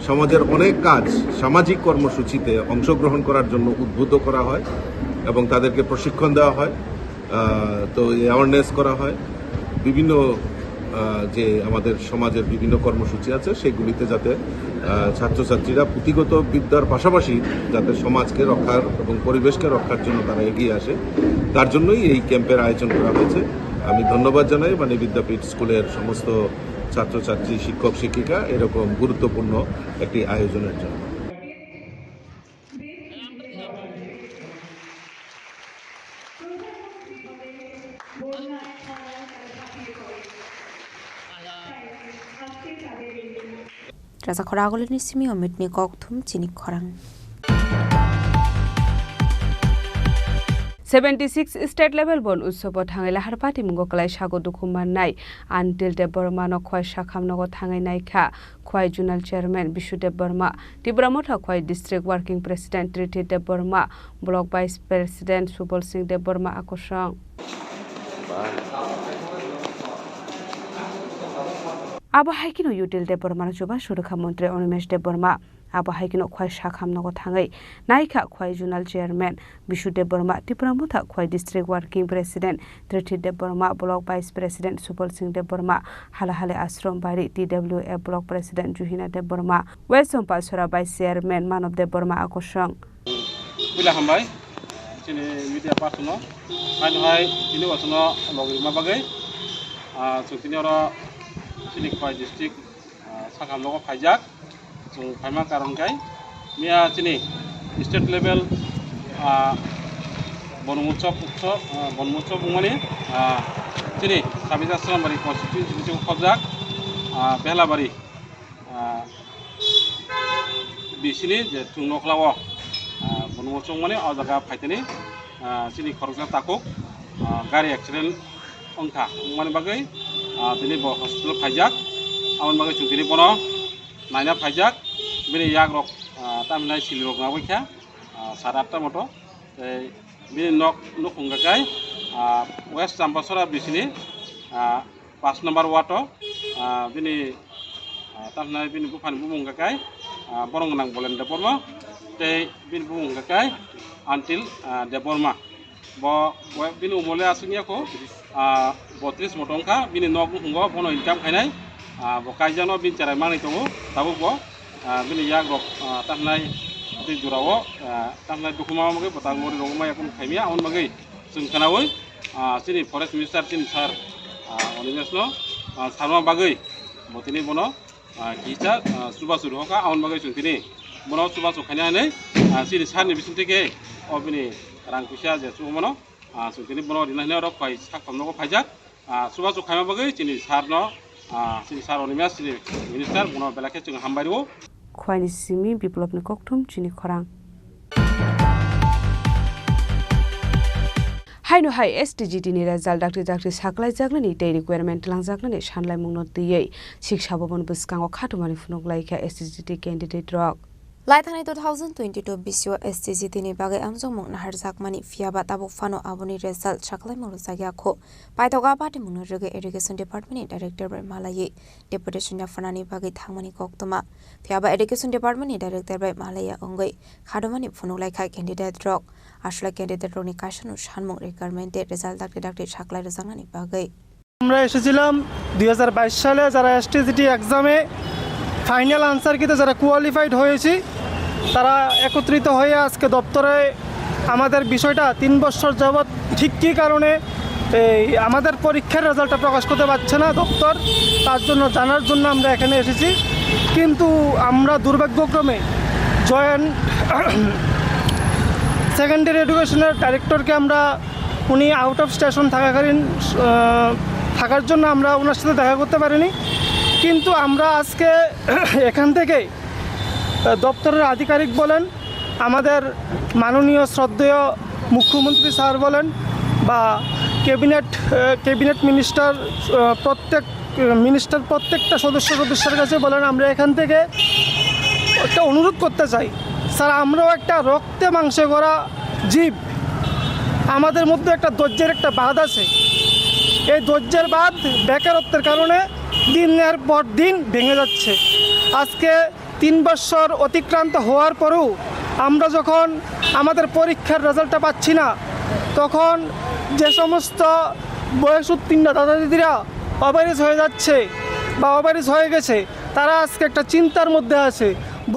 সমাজের অনেক কাজ, সামাজিক কর্মসূচিতে অংশগ্রহণ করার জন্য উদ্বুদ্ধ করা হয় এবং তাদেরকে প্রশিক্ষণ দেওয়া হয়। আহ, তো অ্যাওয়ারনেস করা হয়, বিভিন্ন, আহ, যে আমাদের সমাজের বিভিন্ন কর্মসূচি আছে সেগুলিতে যাতে, আহ, ছাত্রছাত্রীরা পুঁথিগত বিদ্যার পাশাপাশি যাতে সমাজকে রক্ষার এবং পরিবেশকে রক্ষার জন্য তারা এগিয়ে আসে, তার জন্যই এই ক্যাম্পের আয়োজন করা হয়েছে। আমি ধন্যবাদ জানাই বাণী বিদ্যাপীঠ স্কুলের সমস্ত ছাত্রছাত্রী, শিক্ষক শিক্ষিকা এরকম গুরুত্বপূর্ণ একটি আয়োজনের জন্য। প্রধানমন্ত্রী পদে বন্যায় হাওয়ায় তারা ঝাঁপিয়ে পড়ে। Rajakhor Agulini simi Omitni kokthum chini khorang. Seventy six state level bon utsobo thangwi lahar patimungo kwlai sago dukhu mannai Antil Debbarmano khwai sakham nogo thangwi naikha khwai zonal chairman Bishu Debbarma, Tipra Motha khwai district working president Triti Debbarma, block vice president Subal Singh Debbarma akosong. Abo hai kheno Util Debbarmano chubachu rwkha montri Animesh Debbarma. Abo hai kheno khwai sakham nogo thangwi naikha khwai zonal chairman Bishu Debbarma, Tipra Motha khwai district working president Triti Debbarma, block vice president Subal Singh Debbarma, Halahali Ashram Bari T W F block president Juhina Debbarma, West Champasora vice chairman Manav Debbarma akosong. Puila hambai chini media person no. Haino hai tini wasano logirima bagwi, ah, chwng tini oro chini khwai district, ah, sakham nogo phaijak. Chwng phaima karon khe miya chini state level, ah, Bonum Utsav, Utsav, ah, Bonum Utsav wngmani, ah, chini Sabija Srambari constituency bisingo khobjak, ah, Behlabari, ah, bisini je chwng nokhlao, ah, Bonum Utsav wngmani o jaga phaitani, ah, chini khoroksa takhuk, ah, gari accident wngkha, wngmani bagwi, ah, tini bo hospital phaijak. Aboni bagwi chwng tini bono naina phaijak. Bini yagrok, ah, tamhinai silirok nangwi kha, ah, sade atta moto. Tei bini nok nukhung hwnkhe kai, ah, West Champasora bisini, ah, pash number ward o, ah, bini, ah, tamhinai bini buphani bumung hwnkhe kai, ah, borok gwnang Bolen Debbarma tei bini bumung hwnkhe kai Antil, ah, Debbarma. Bo, bo bini umole aswk ya kho, ah, botris moto wngkha, bini nok nukhungo bono income khainai, ah, bo kaijakno bini cherai manwi tongo, tabuk bo, ah, bini yagrok, ah, tamhinai tei jorao, ah, tamhinai dukhu ma bagwi bo tabuk ori rogwi maya kunu khaimya, aboni bagwi chwng khwnaui, ah, chini forest minister chini sir, ah, Animesh no, ah, sarma bagwi bo tini bono, ah, kisa, ah, chubachu rwkha, aboni bagwi chwng tini bono chubachu khaina hinwi, ah, chini sir ni bisingtwi khe o bini rang puisa je chubamano, ah, chwng tini bono rina hinwi oro khwai sak tongnogo phaijak, ah, chubachu khaima bagwi chini sir no, ah, chini sir Animesh chini minister bono belai khe chwng hambai rwo. Khwaini simi Biplopni kokthum chini khorang. Haino hai S T G T ni result dakti dakti saklaijaknani tei requirement twlangjaknani sanlaimungno twiwi siksa bobon bwskango khatumani phunuk laikha S T G T candidate rok. Laithanai two thousand twenty-two bisio S T G T ni bagwi amjokmung naharjakmani, phiyaba tabuk phano aboni result saklaimung rwjakya kho. Paithogo a patimungno rwgwi Education Department ni Director bai malaiwi deputation yapharnani bagwi thangmani koktwma. Phiyaba Education Department ni Director bai malaiya wngwi khatumani phunuk laikha candidate rok. Aswlai candidate rokni kaisano sanmung requirement tei result dakti dakti saklai rwjaknani bagwi. আমরা এসেছিলাম দুই হাজার বাইশ সালে, যারা এসটিজিটি এক্সামে final answer কিতে যারা কোয়ালিফাইড হয়েছি, তারা একত্রিত হয়ে আজকে দপ্তরে আমাদের বিষয়টা তিন বছর যাবৎ ঠিক কী কারণে এই আমাদের পরীক্ষার রেজাল্টটা প্রকাশ করতে পারছে না দপ্তর, তার জন্য জানার জন্য আমরা এখানে এসেছি। কিন্তু আমরা দুর্ভাগ্যক্রমে জয়েন্ট সেকেন্ডারি এডুকেশনের ডাইরেক্টরকে আমরা, উনি আউট অফ স্টেশন থাকাকালীন, আহ, থাকার জন্য আমরা ওনার সাথে দেখা করতে পারিনি। কিন্তু আমরা আজকে এখান থেকে, আহ, দপ্তরের আধিকারিক বলেন, আমাদের মাননীয় শ্রদ্ধেয় মুখ্যমন্ত্রী স্যার বলেন বা ক্যাবিনেট, আহ, ক্যাবিনেট মিনিস্টার, আহ, প্রত্যেক মিনিস্টার প্রত্যেকটা সদস্য সদস্যের কাছে বলেন, আমরা এখান থেকে একটা অনুরোধ করতে চাই, স্যার, আমরাও একটা রক্তে মাংসে গড়া জীব, আমাদের মধ্যে একটা ধৈর্যের একটা বাঁধ আছে। এই ধৈর্যের বাঁধ বেকারত্বের কারণে দিনের পর দিন ভেঙে যাচ্ছে। আজকে তিন বছর অতিক্রান্ত হওয়ার পরেও আমরা যখন আমাদের পরীক্ষার রেজাল্টটা পাচ্ছি না, তখন যে সমস্ত বয়স উত্তীর্ণ দাদা দিদিরা ওভারএজ হয়ে যাচ্ছে বা ওভারএজ হয়ে গেছে, তারা আজকে একটা চিন্তার মধ্যে আছে।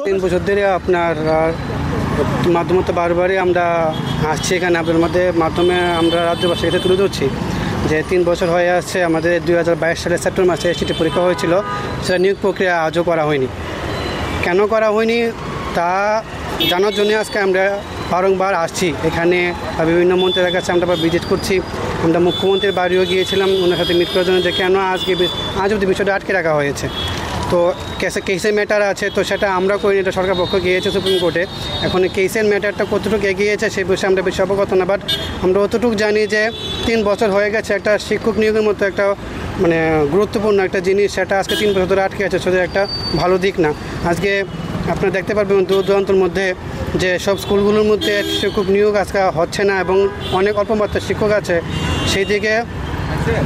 তিন বছর ধরে আপনার, আহ, মাধ্যমে তো বারবারই আমরা আসছি এখানে, আপনার মধ্যে মাধ্যমে আমরা রাজ্যবাসীর কাছে তুলে ধরছি যে তিন বছর হয়ে আসছে, আমাদের দুই হাজার বাইশ সালের সেপ্টেম্বর মাসে এসটিটি পরীক্ষা হয়েছিল, সেটা নিয়োগ প্রক্রিয়া আজও করা হয়নি। কেন করা হয়নি তা জানার জন্য আজকে আমরা বারংবার আসছি এখানে, বা বিভিন্ন মন্ত্রীদের কাছে আমরা ভিজিট করছি। আমরা মুখ্যমন্ত্রীর বাড়িও গিয়েছিলাম ওনার সাথে মিট করার জন্য যে কেন আজকে বি-, আজ অবধি বিষয়টা আটকে রাখা হয়েছে। তো কেসে কেসের ম্যাটার আছে, তো সেটা আমরা করিনি, এটা সরকার পক্ষ গিয়েছে সুপ্রিম কোর্টে। এখন এই কেসের ম্যাটারটা কতটুকু এগিয়েছে সেই বিষয়ে আমরা বেশি অবগত না, বাট আমরা অতটুকু জানি যে তিন বছর হয়ে গেছে একটা শিক্ষক নিয়োগের মতো একটা মানে গুরুত্বপূর্ণ একটা জিনিস, সেটা আজকে তিন বছর ধরে আটকে আছে, সেটা একটা ভালো দিক না। আজকে আপনারা দেখতে পারবেন দূর দূরান্তর মধ্যে যে সব স্কুলগুলোর মধ্যে শিক্ষক নিয়োগ আজকে হচ্ছে না এবং অনেক অল্প মাত্রায় শিক্ষক আছে। সেই দিকে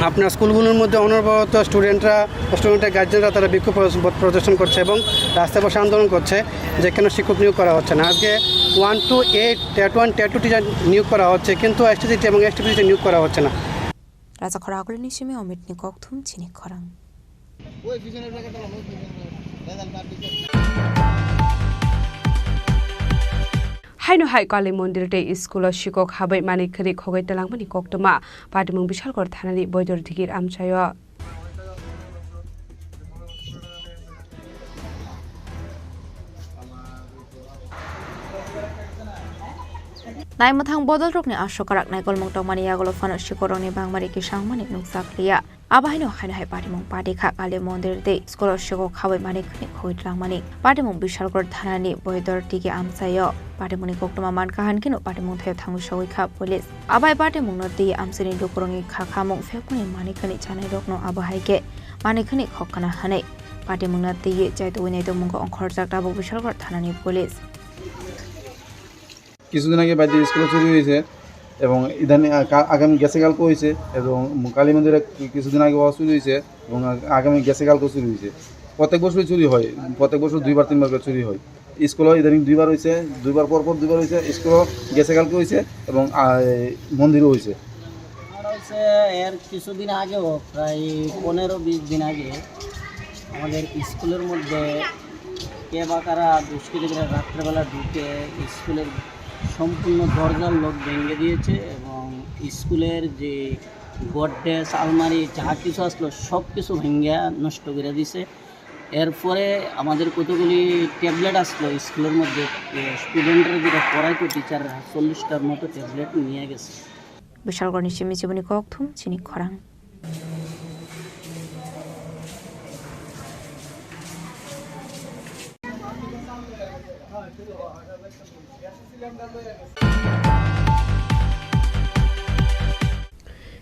আপনার স্কুলগুলোর মধ্যে অনবরত স্টুডেন্টরা, স্টুডেন্টের গার্জেনরা তারা বিক্ষোভ প্রদর্শন, প্রদর্শন করছে এবং রাস্তায় বসে আন্দোলন করছে যে কেন শিক্ষক নিয়োগ করা হচ্ছে না। আজকে one two eight, TET one, TET two teacher নিয়োগ করা হচ্ছে, কিন্তু এসটিসিটি এবং এসটিপিসিটি নিয়োগ করা হচ্ছে না। Rajakhor Agulini simi Omitni kokthum chini khorang. Haino hai Kali mondir tei school o sikok habai manwi khwnwi khogwi twlangmani koktwma, Patimung Bishalgarh thanani Boidor Digir amchaio. Naimwthang bodolrokni aswk kwrak naikolmung tongmani yagulo phano sikorokni bangmari kisangmani nukjak liya. Abo haino haino hai patimung pati kha Kali mondir tei school o sikok habai mani khwnwi khogwi twlangmani. Patimung Bishalgarh thanani Boidor Digir amchaio. Patimungni koktwma mankha hankhe no patimung thaio thangwi sogwi kha police. Abai patimungno twi amchaini lukurokni kha khamung phekmani mani khwnwi chanairokno abo hai khe mani khwnwi khokna hwnwi patimungno twiwi chaitugwi naitukmungo ongkhorjak tabuk Bishalgarh thanani police. কিছুদিন আগে বাড়িতে স্কুলে চুরি হয়েছে এবং ইদানিং আ-, কা-, আগামী গেছে কালকে হয়েছে এবং কালী মন্দিরে কি-, কিছুদিন আগে ওরা চুরি হয়েছে এবং আ-, আগামী গেছে কালকে চুরি হয়েছে। প্রত্যেক বছরই চুরি হয়, প্রত্যেক বছর দুইবার তিনবার করে চুরি হয়। স্কুলে ইদানিং দুইবার হয়েছে, দুইবার পর পর দুইবার হয়েছে। স্কুলে গেছে কালকে হয়েছে এবং আ, এই মন্দিরও হয়েছে। আমার হচ্ছে এর কিছুদিন আগেও, প্রায় পনেরো বিশ দিন আগে আমাদের স্কুলের মধ্যে কে বা কারা দুষ্কৃতীরা রাত্রেবেলা ঢুকে স্কুলের সম্পূর্ণ দরজার লক ভেঙে দিয়েছে এবং স্কুলের যে গডরেজ, আলমারি যা কিছু আসলো সব কিছু ভেঙে নষ্ট করে দিছে। এরপরে আমাদের কতগুলি ট্যাবলেট আসলো স্কুলের মধ্যে, এ, স্টুডেন্টরা যেটা পড়াইতো টিচাররা চল্লিশটার মতো ট্যাবলেট নিয়ে গেছে। Bishalgarhni simi chiboni kokthum chini khorang.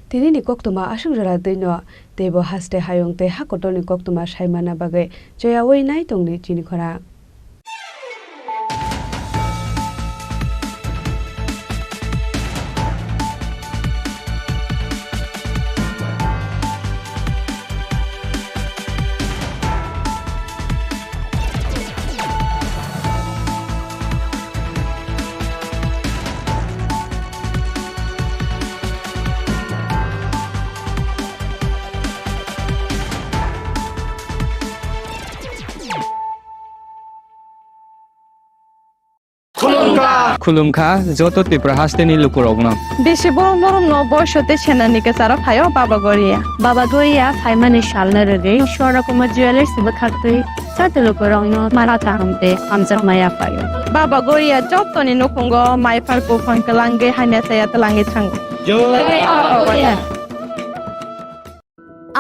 Tinini koktwma aswk jora twino teibo haste hayung tei ha kotorni koktwma saimana bagwi choyawi nai tongdi chini khorang. Khulumkha joto Tripura hasteni lukurokno. Bisi borom borom no boiso tei senani kwcharo phaio Baba Goria. Baba Goria phaimani salno rwgwi Swarna Kumar Jewellers bwkhaktwi joto lukurokno mala kaham tei hamjakma yaphaio. Baba Goria jotoni nukhungo mai phar buphang kwlangwi hamya chaya twlangwi thango. Jai Baba Goria.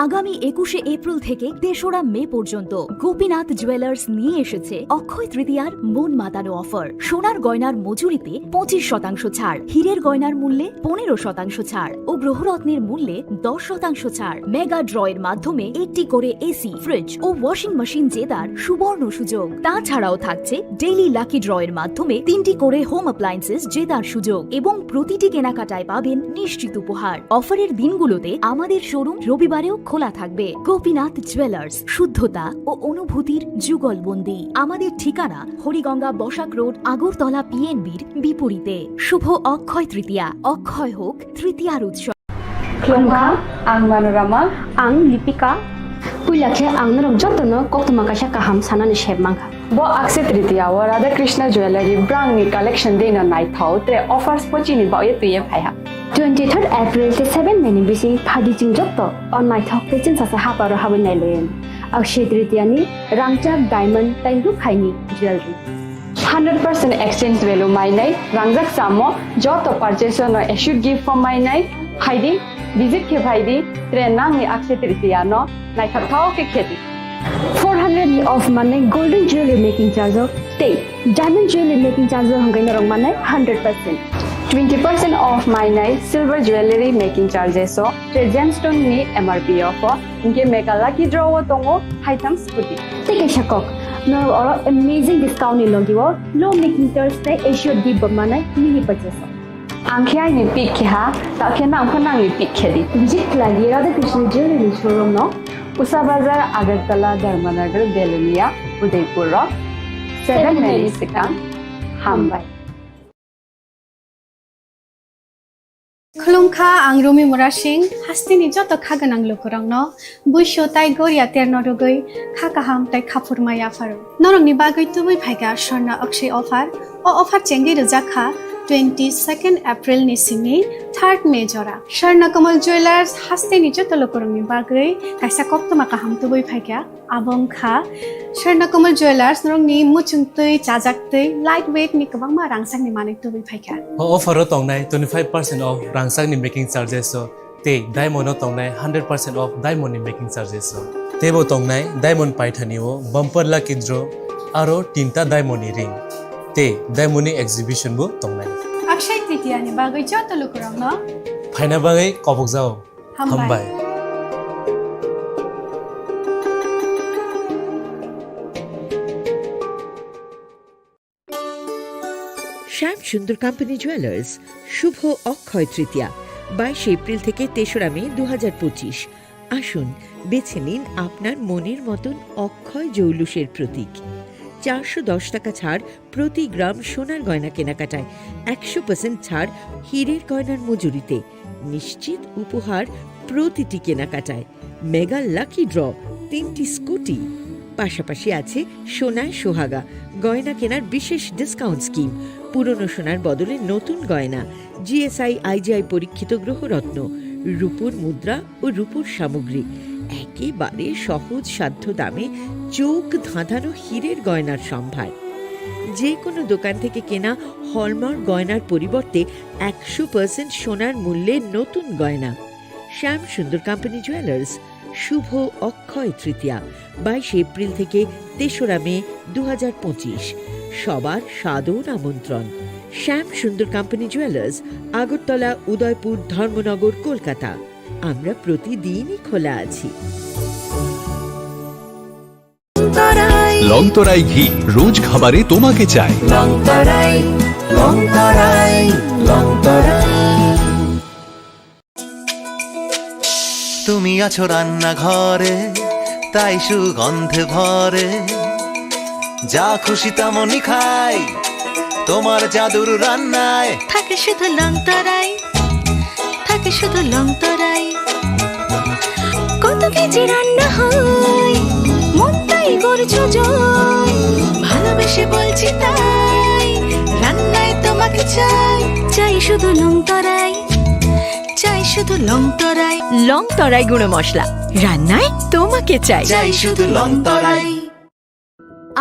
আগামী একুশে এপ্রিল থেকে তেসরা মে পর্যন্ত গোপীনাথ জুয়েলার্স নিয়ে এসেছে অক্ষয় তৃতীয়ার মন মাতানো অফার। সোনার গয়নার মজুরিতে পঁচিশ শতাংশ ছাড়, হীরের গয়নার মূল্যে পনেরো শতাংশ ছাড় ও গ্রহরত্নের মূল্যে দশ শতাংশ ছাড়। মেগা ড্রয়ের মাধ্যমে একটি করে এসি, ফ্রিজ ও ওয়াশিং মেশিন জেতার সুবর্ণ সুযোগ। তাছাড়াও থাকছে ডেইলি লাকি ড্রয়ের মাধ্যমে তিনটি করে হোম অ্যাপ্লায়েন্সেস জেতার সুযোগ এবং প্রতিটি কেনাকাটায় পাবেন নিশ্চিত উপহার। অফারের দিনগুলোতে আমাদের শোরুম রবিবারেও খোলা থাকবে। গোপীনাথ জুয়েলার্স, শুদ্ধতা ও অনুভূতির যুগলবন্দি। আমাদের ঠিকানা হরিগঙ্গা বসাক রোড, আগরতলা পিএনবির বিপরীতে। শুভ অক্ষয় তৃতীয়া, অক্ষয় হোক তৃতীয়ার উৎসব। Khulumkha, ang Manorama. Ang Lipika. Puila khe ang norok jotono koktwma kaisa kaham sanani sep mankha. Bo Akshaya Tritiya o Radha Krishna Jewellery brangni collection dino naithok tre offers bo chini baoye twiye phaiha. Twenty third April tei seven May ni bising phaidi chwng joto o naithok tei chwngsacha haparo habwi nailayan. Akshaya Tritiya ni rangchak diamond tei rukhaini jewellery. Hundred percent exchange value mainai, rangjak chamo, joto purchase no assured gift form mainai, phaidi, visit khe phaidi, tre nangni Akshaya Tritiya no naithok thok khe khedi. Four hundred ni off manai golden jewelry making charge o tei diamond jewelry making charge o hwnkhe norok manai hundred percent. Twenty percent off manai silver jewelry making charges o tei gemstone ni M R P off o hwnkhe mega lucky draw o tongo haitham scooty. Tei kaisa kok, norok oro amazing discount ni logi o low making charge tei assured gift bo manai mini purchase o. Ang khe aini pick khe ha, ta khe nang pho nangni pick khe di. Visit khlai di Radha Krishna Jewelry showroom no. Usa Bazar, Agartala, Dharmanagar, Belonia, Udaipur rok. Seven minutes swkang. Hambai. Khulumkha, ang Rumi Murasing, hasteni joto kha gwnang lukurokno buisu tai goria terno rwgwi kha kaham tai khaphurma yapharo. Norokni bagwi tubui phaikha Swarna Akshay offer. O offer chengwi rwjak kha twenty second April ni simi third May jora. Swarna Kamal Jewelers hasteni joto lukurokni bagwi kaisa koktwma kaham tubui phaikha. Abo wngkha Swarna Kamal Jewelers, norokni muchung twi, chajak twi, light weight ni kwbangma rangchakni manwi tubui phaikha. O offer o tongnai twenty five percent off rangchakni making charges o tei diamond o tongnai hundred percent off diamond ni making charges o. Teibo tongnai diamond paithani o bumper lucky draw aro tinta diamond ni ring tei diamond ni exhibition bo tongnai. Akshay Tritiya ni bagwi joto lukurokno phaina bagwi kobokjao. Hambai. Hambai. শ্যাম সুন্দর company jewellers, শুভ অক্ষয় তৃতীয়া, বাইশে এপ্রিল থেকে তেসরা মে দু হাজার পঁচিশ। আসুন, বেছে নিন আপনার মনের মতন অক্ষয় জৌলুসের প্রতীক। চারশো দশ টাকা ছাড় প্রতি গ্রাম সোনার গয়না কেনাকাটায়, একশো পার্সেন্ট ছাড় হীরের গয়নার মজুরিতে, নিশ্চিত উপহার প্রতিটি কেনাকাটায়, মেগা লাকি ড্র, তিনটি স্কুটি। পাশাপাশি আছে সোনায় সোহাগা, গয়না কেনার বিশেষ ডিসকাউন্ট স্কিম, পুরনো সোনার বদলে নতুন গয়না, G S I I G I পরীক্ষিত গ্রহরত্ন, রূপোর মুদ্রা ও রূপোর সামগ্রী, একেবারে সহজ সাধ্য দামে চোখ ধাঁধানো হীরের গয়নার সম্ভার। যে কোনো দোকান থেকে কেনা হলমার্ক গয়নার পরিবর্তে একশো পার্সেন্ট সোনার মূল্যে নতুন গয়না। শ্যাম সুন্দর কোম্পানি জুয়েলার্স, শুভ অক্ষয় তৃতীয়া, বাইশে এপ্রিল থেকে তেসরা মে দু হাজার পঁচিশ। সবার সাদর আমন্ত্রণ। শ্যাম সুন্দর কোম্পানি জুয়েলার্স, আগরতলা, উদয়পুর, ধর্মনগর, কলকাতা। আমরা প্রতিদিনই খোলা আছি। লংতরাই ঘি রোজ খাবারে তোমাকে চাই। লংতরাই, লংতরাই, লংতরাই। তুমি আছো রান্নাঘরে, তাই সুগন্ধে ভরে। যা খুশি তেমনই খাই, তোমার জাদুর রান্নায়। থাকে শুধু লংতরাই, থাকে শুধু লংতরাই। কত কেজি রান্না হয়, মনটাই করছো জয়। ভালোবেসে বলছি তাই, রান্নায় তোমাকে চাই। চাই শুধু লংতরাই, চাই শুধু লংতরাই। লংতরাই গুঁড়ো মশলা, রান্নায় তোমাকে চাই। চাই শুধু লংতরাই।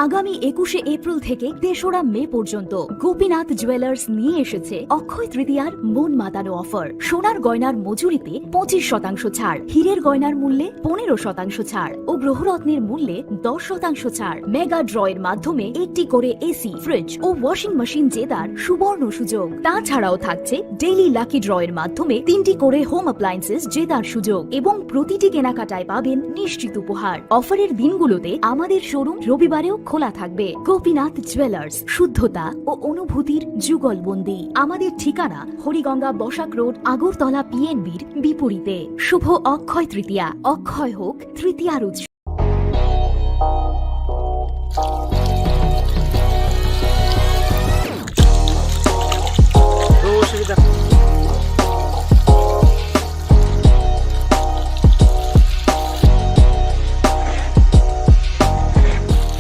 আগামী একুশে এপ্রিল থেকে তেসরা মে পর্যন্ত গোপীনাথ জুয়েলার্স নিয়ে এসেছে অক্ষয় তৃতীয়ার মন মাতানো অফার। সোনার গয়নার মজুরিতে পঁচিশ শতাংশ ছাড়, হীরের গয়নার মূল্যে পনেরো শতাংশ ছাড় ও গ্রহরত্নের মূল্যে দশ শতাংশ ছাড়। মেগা ড্রয়ের মাধ্যমে একটি করে এসি, ফ্রিজ ও ওয়াশিং মেশিন জেতার সুবর্ণ সুযোগ। তাছাড়াও থাকছে ডেইলি লাকি ড্রয়ের মাধ্যমে তিনটি করে হোম অ্যাপ্লায়েন্সেস জেতার সুযোগ এবং প্রতিটি কেনাকাটায় পাবেন নিশ্চিত উপহার। অফারের দিনগুলোতে আমাদের শোরুম রবিবারেও খোলা থাকবে। গোপীনাথ জুয়েলার্স, শুদ্ধতা ও অনুভূতির যুগলবন্দি। আমাদের ঠিকানা হরিগঙ্গা বসাক রোড, আগরতলা পিএনবির বিপরীতে। শুভ অক্ষয় তৃতীয়া, অক্ষয় হোক তৃতীয়ার উৎসব।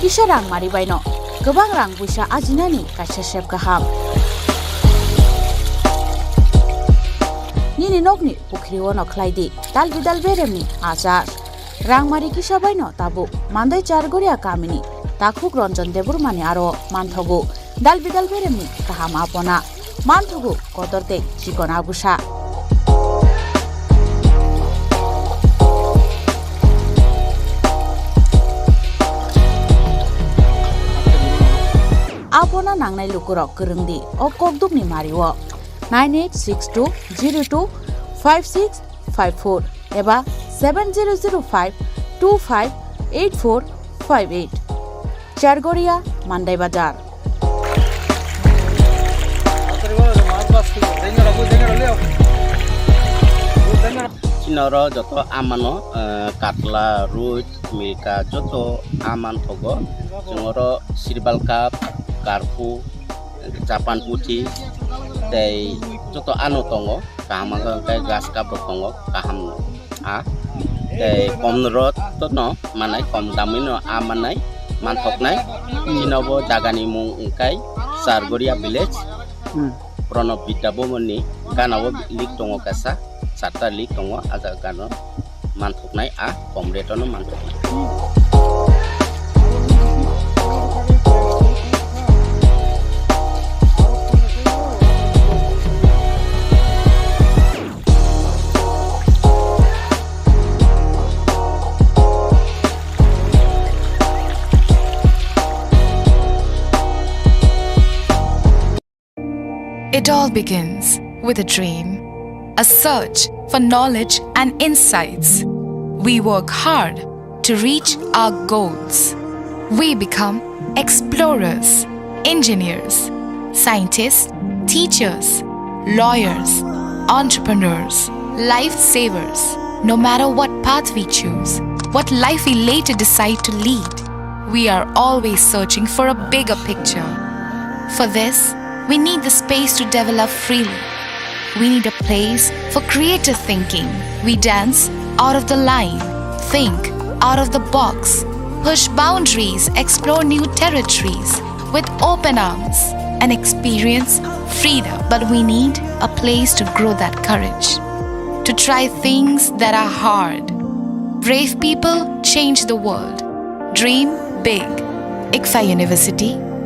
Kisa rang mari baino kwbang rang puisa ajinani kaisa sep kaham. Nini nokni pukhri o no khlai di dal bidal beremni achar. Rangmari kisa baino tabuk Mandai Chargoria kamini takhuk Ranjan Debbarmani aro manthogo dal bidal beremni kaham apona, manthogo kotor tei chikon abusa. Apona nangnai lukurok kwrwng di o kokdukni mario nine eight six two zero two five six five four eba seven zero zero five two five eight four five eight. Chargoria, Mandai Bazar. Chini oro joto amano, eh, katla, ruit, milka joto aman thogo. Chwng oro sirbal cup, karpu, japan puthi, tei joto ano tongo. Kaham wngkha hwnkhe grass cup rok tongo, kaham no. A tei kom rot no manai, kom damwi no a manai, manthoknai. Chini bo jaga ni mung wngkha Chargoria village. Hmm. Pranab Vidya Bhavan ni gana o lik tongo kaisa, charta lik tongo, a jaga no manthoknai, a kom rate no manthoknai. It all begins with a dream, a search for knowledge and insights. We work hard to reach our goals. We become explorers, engineers, scientists, teachers, lawyers, entrepreneurs, lifesavers. No matter what path we choose, what life we later decide to lead, we are always searching for a bigger picture. For this, we need the space to develop freely. We need a place for creative thinking. We dance out of the line, think out of the box, push boundaries, explore new territories with open arms, and experience freedom. But we need a place to grow that courage, to try things that are hard. Brave people change the world. Dream big. ICFAI University,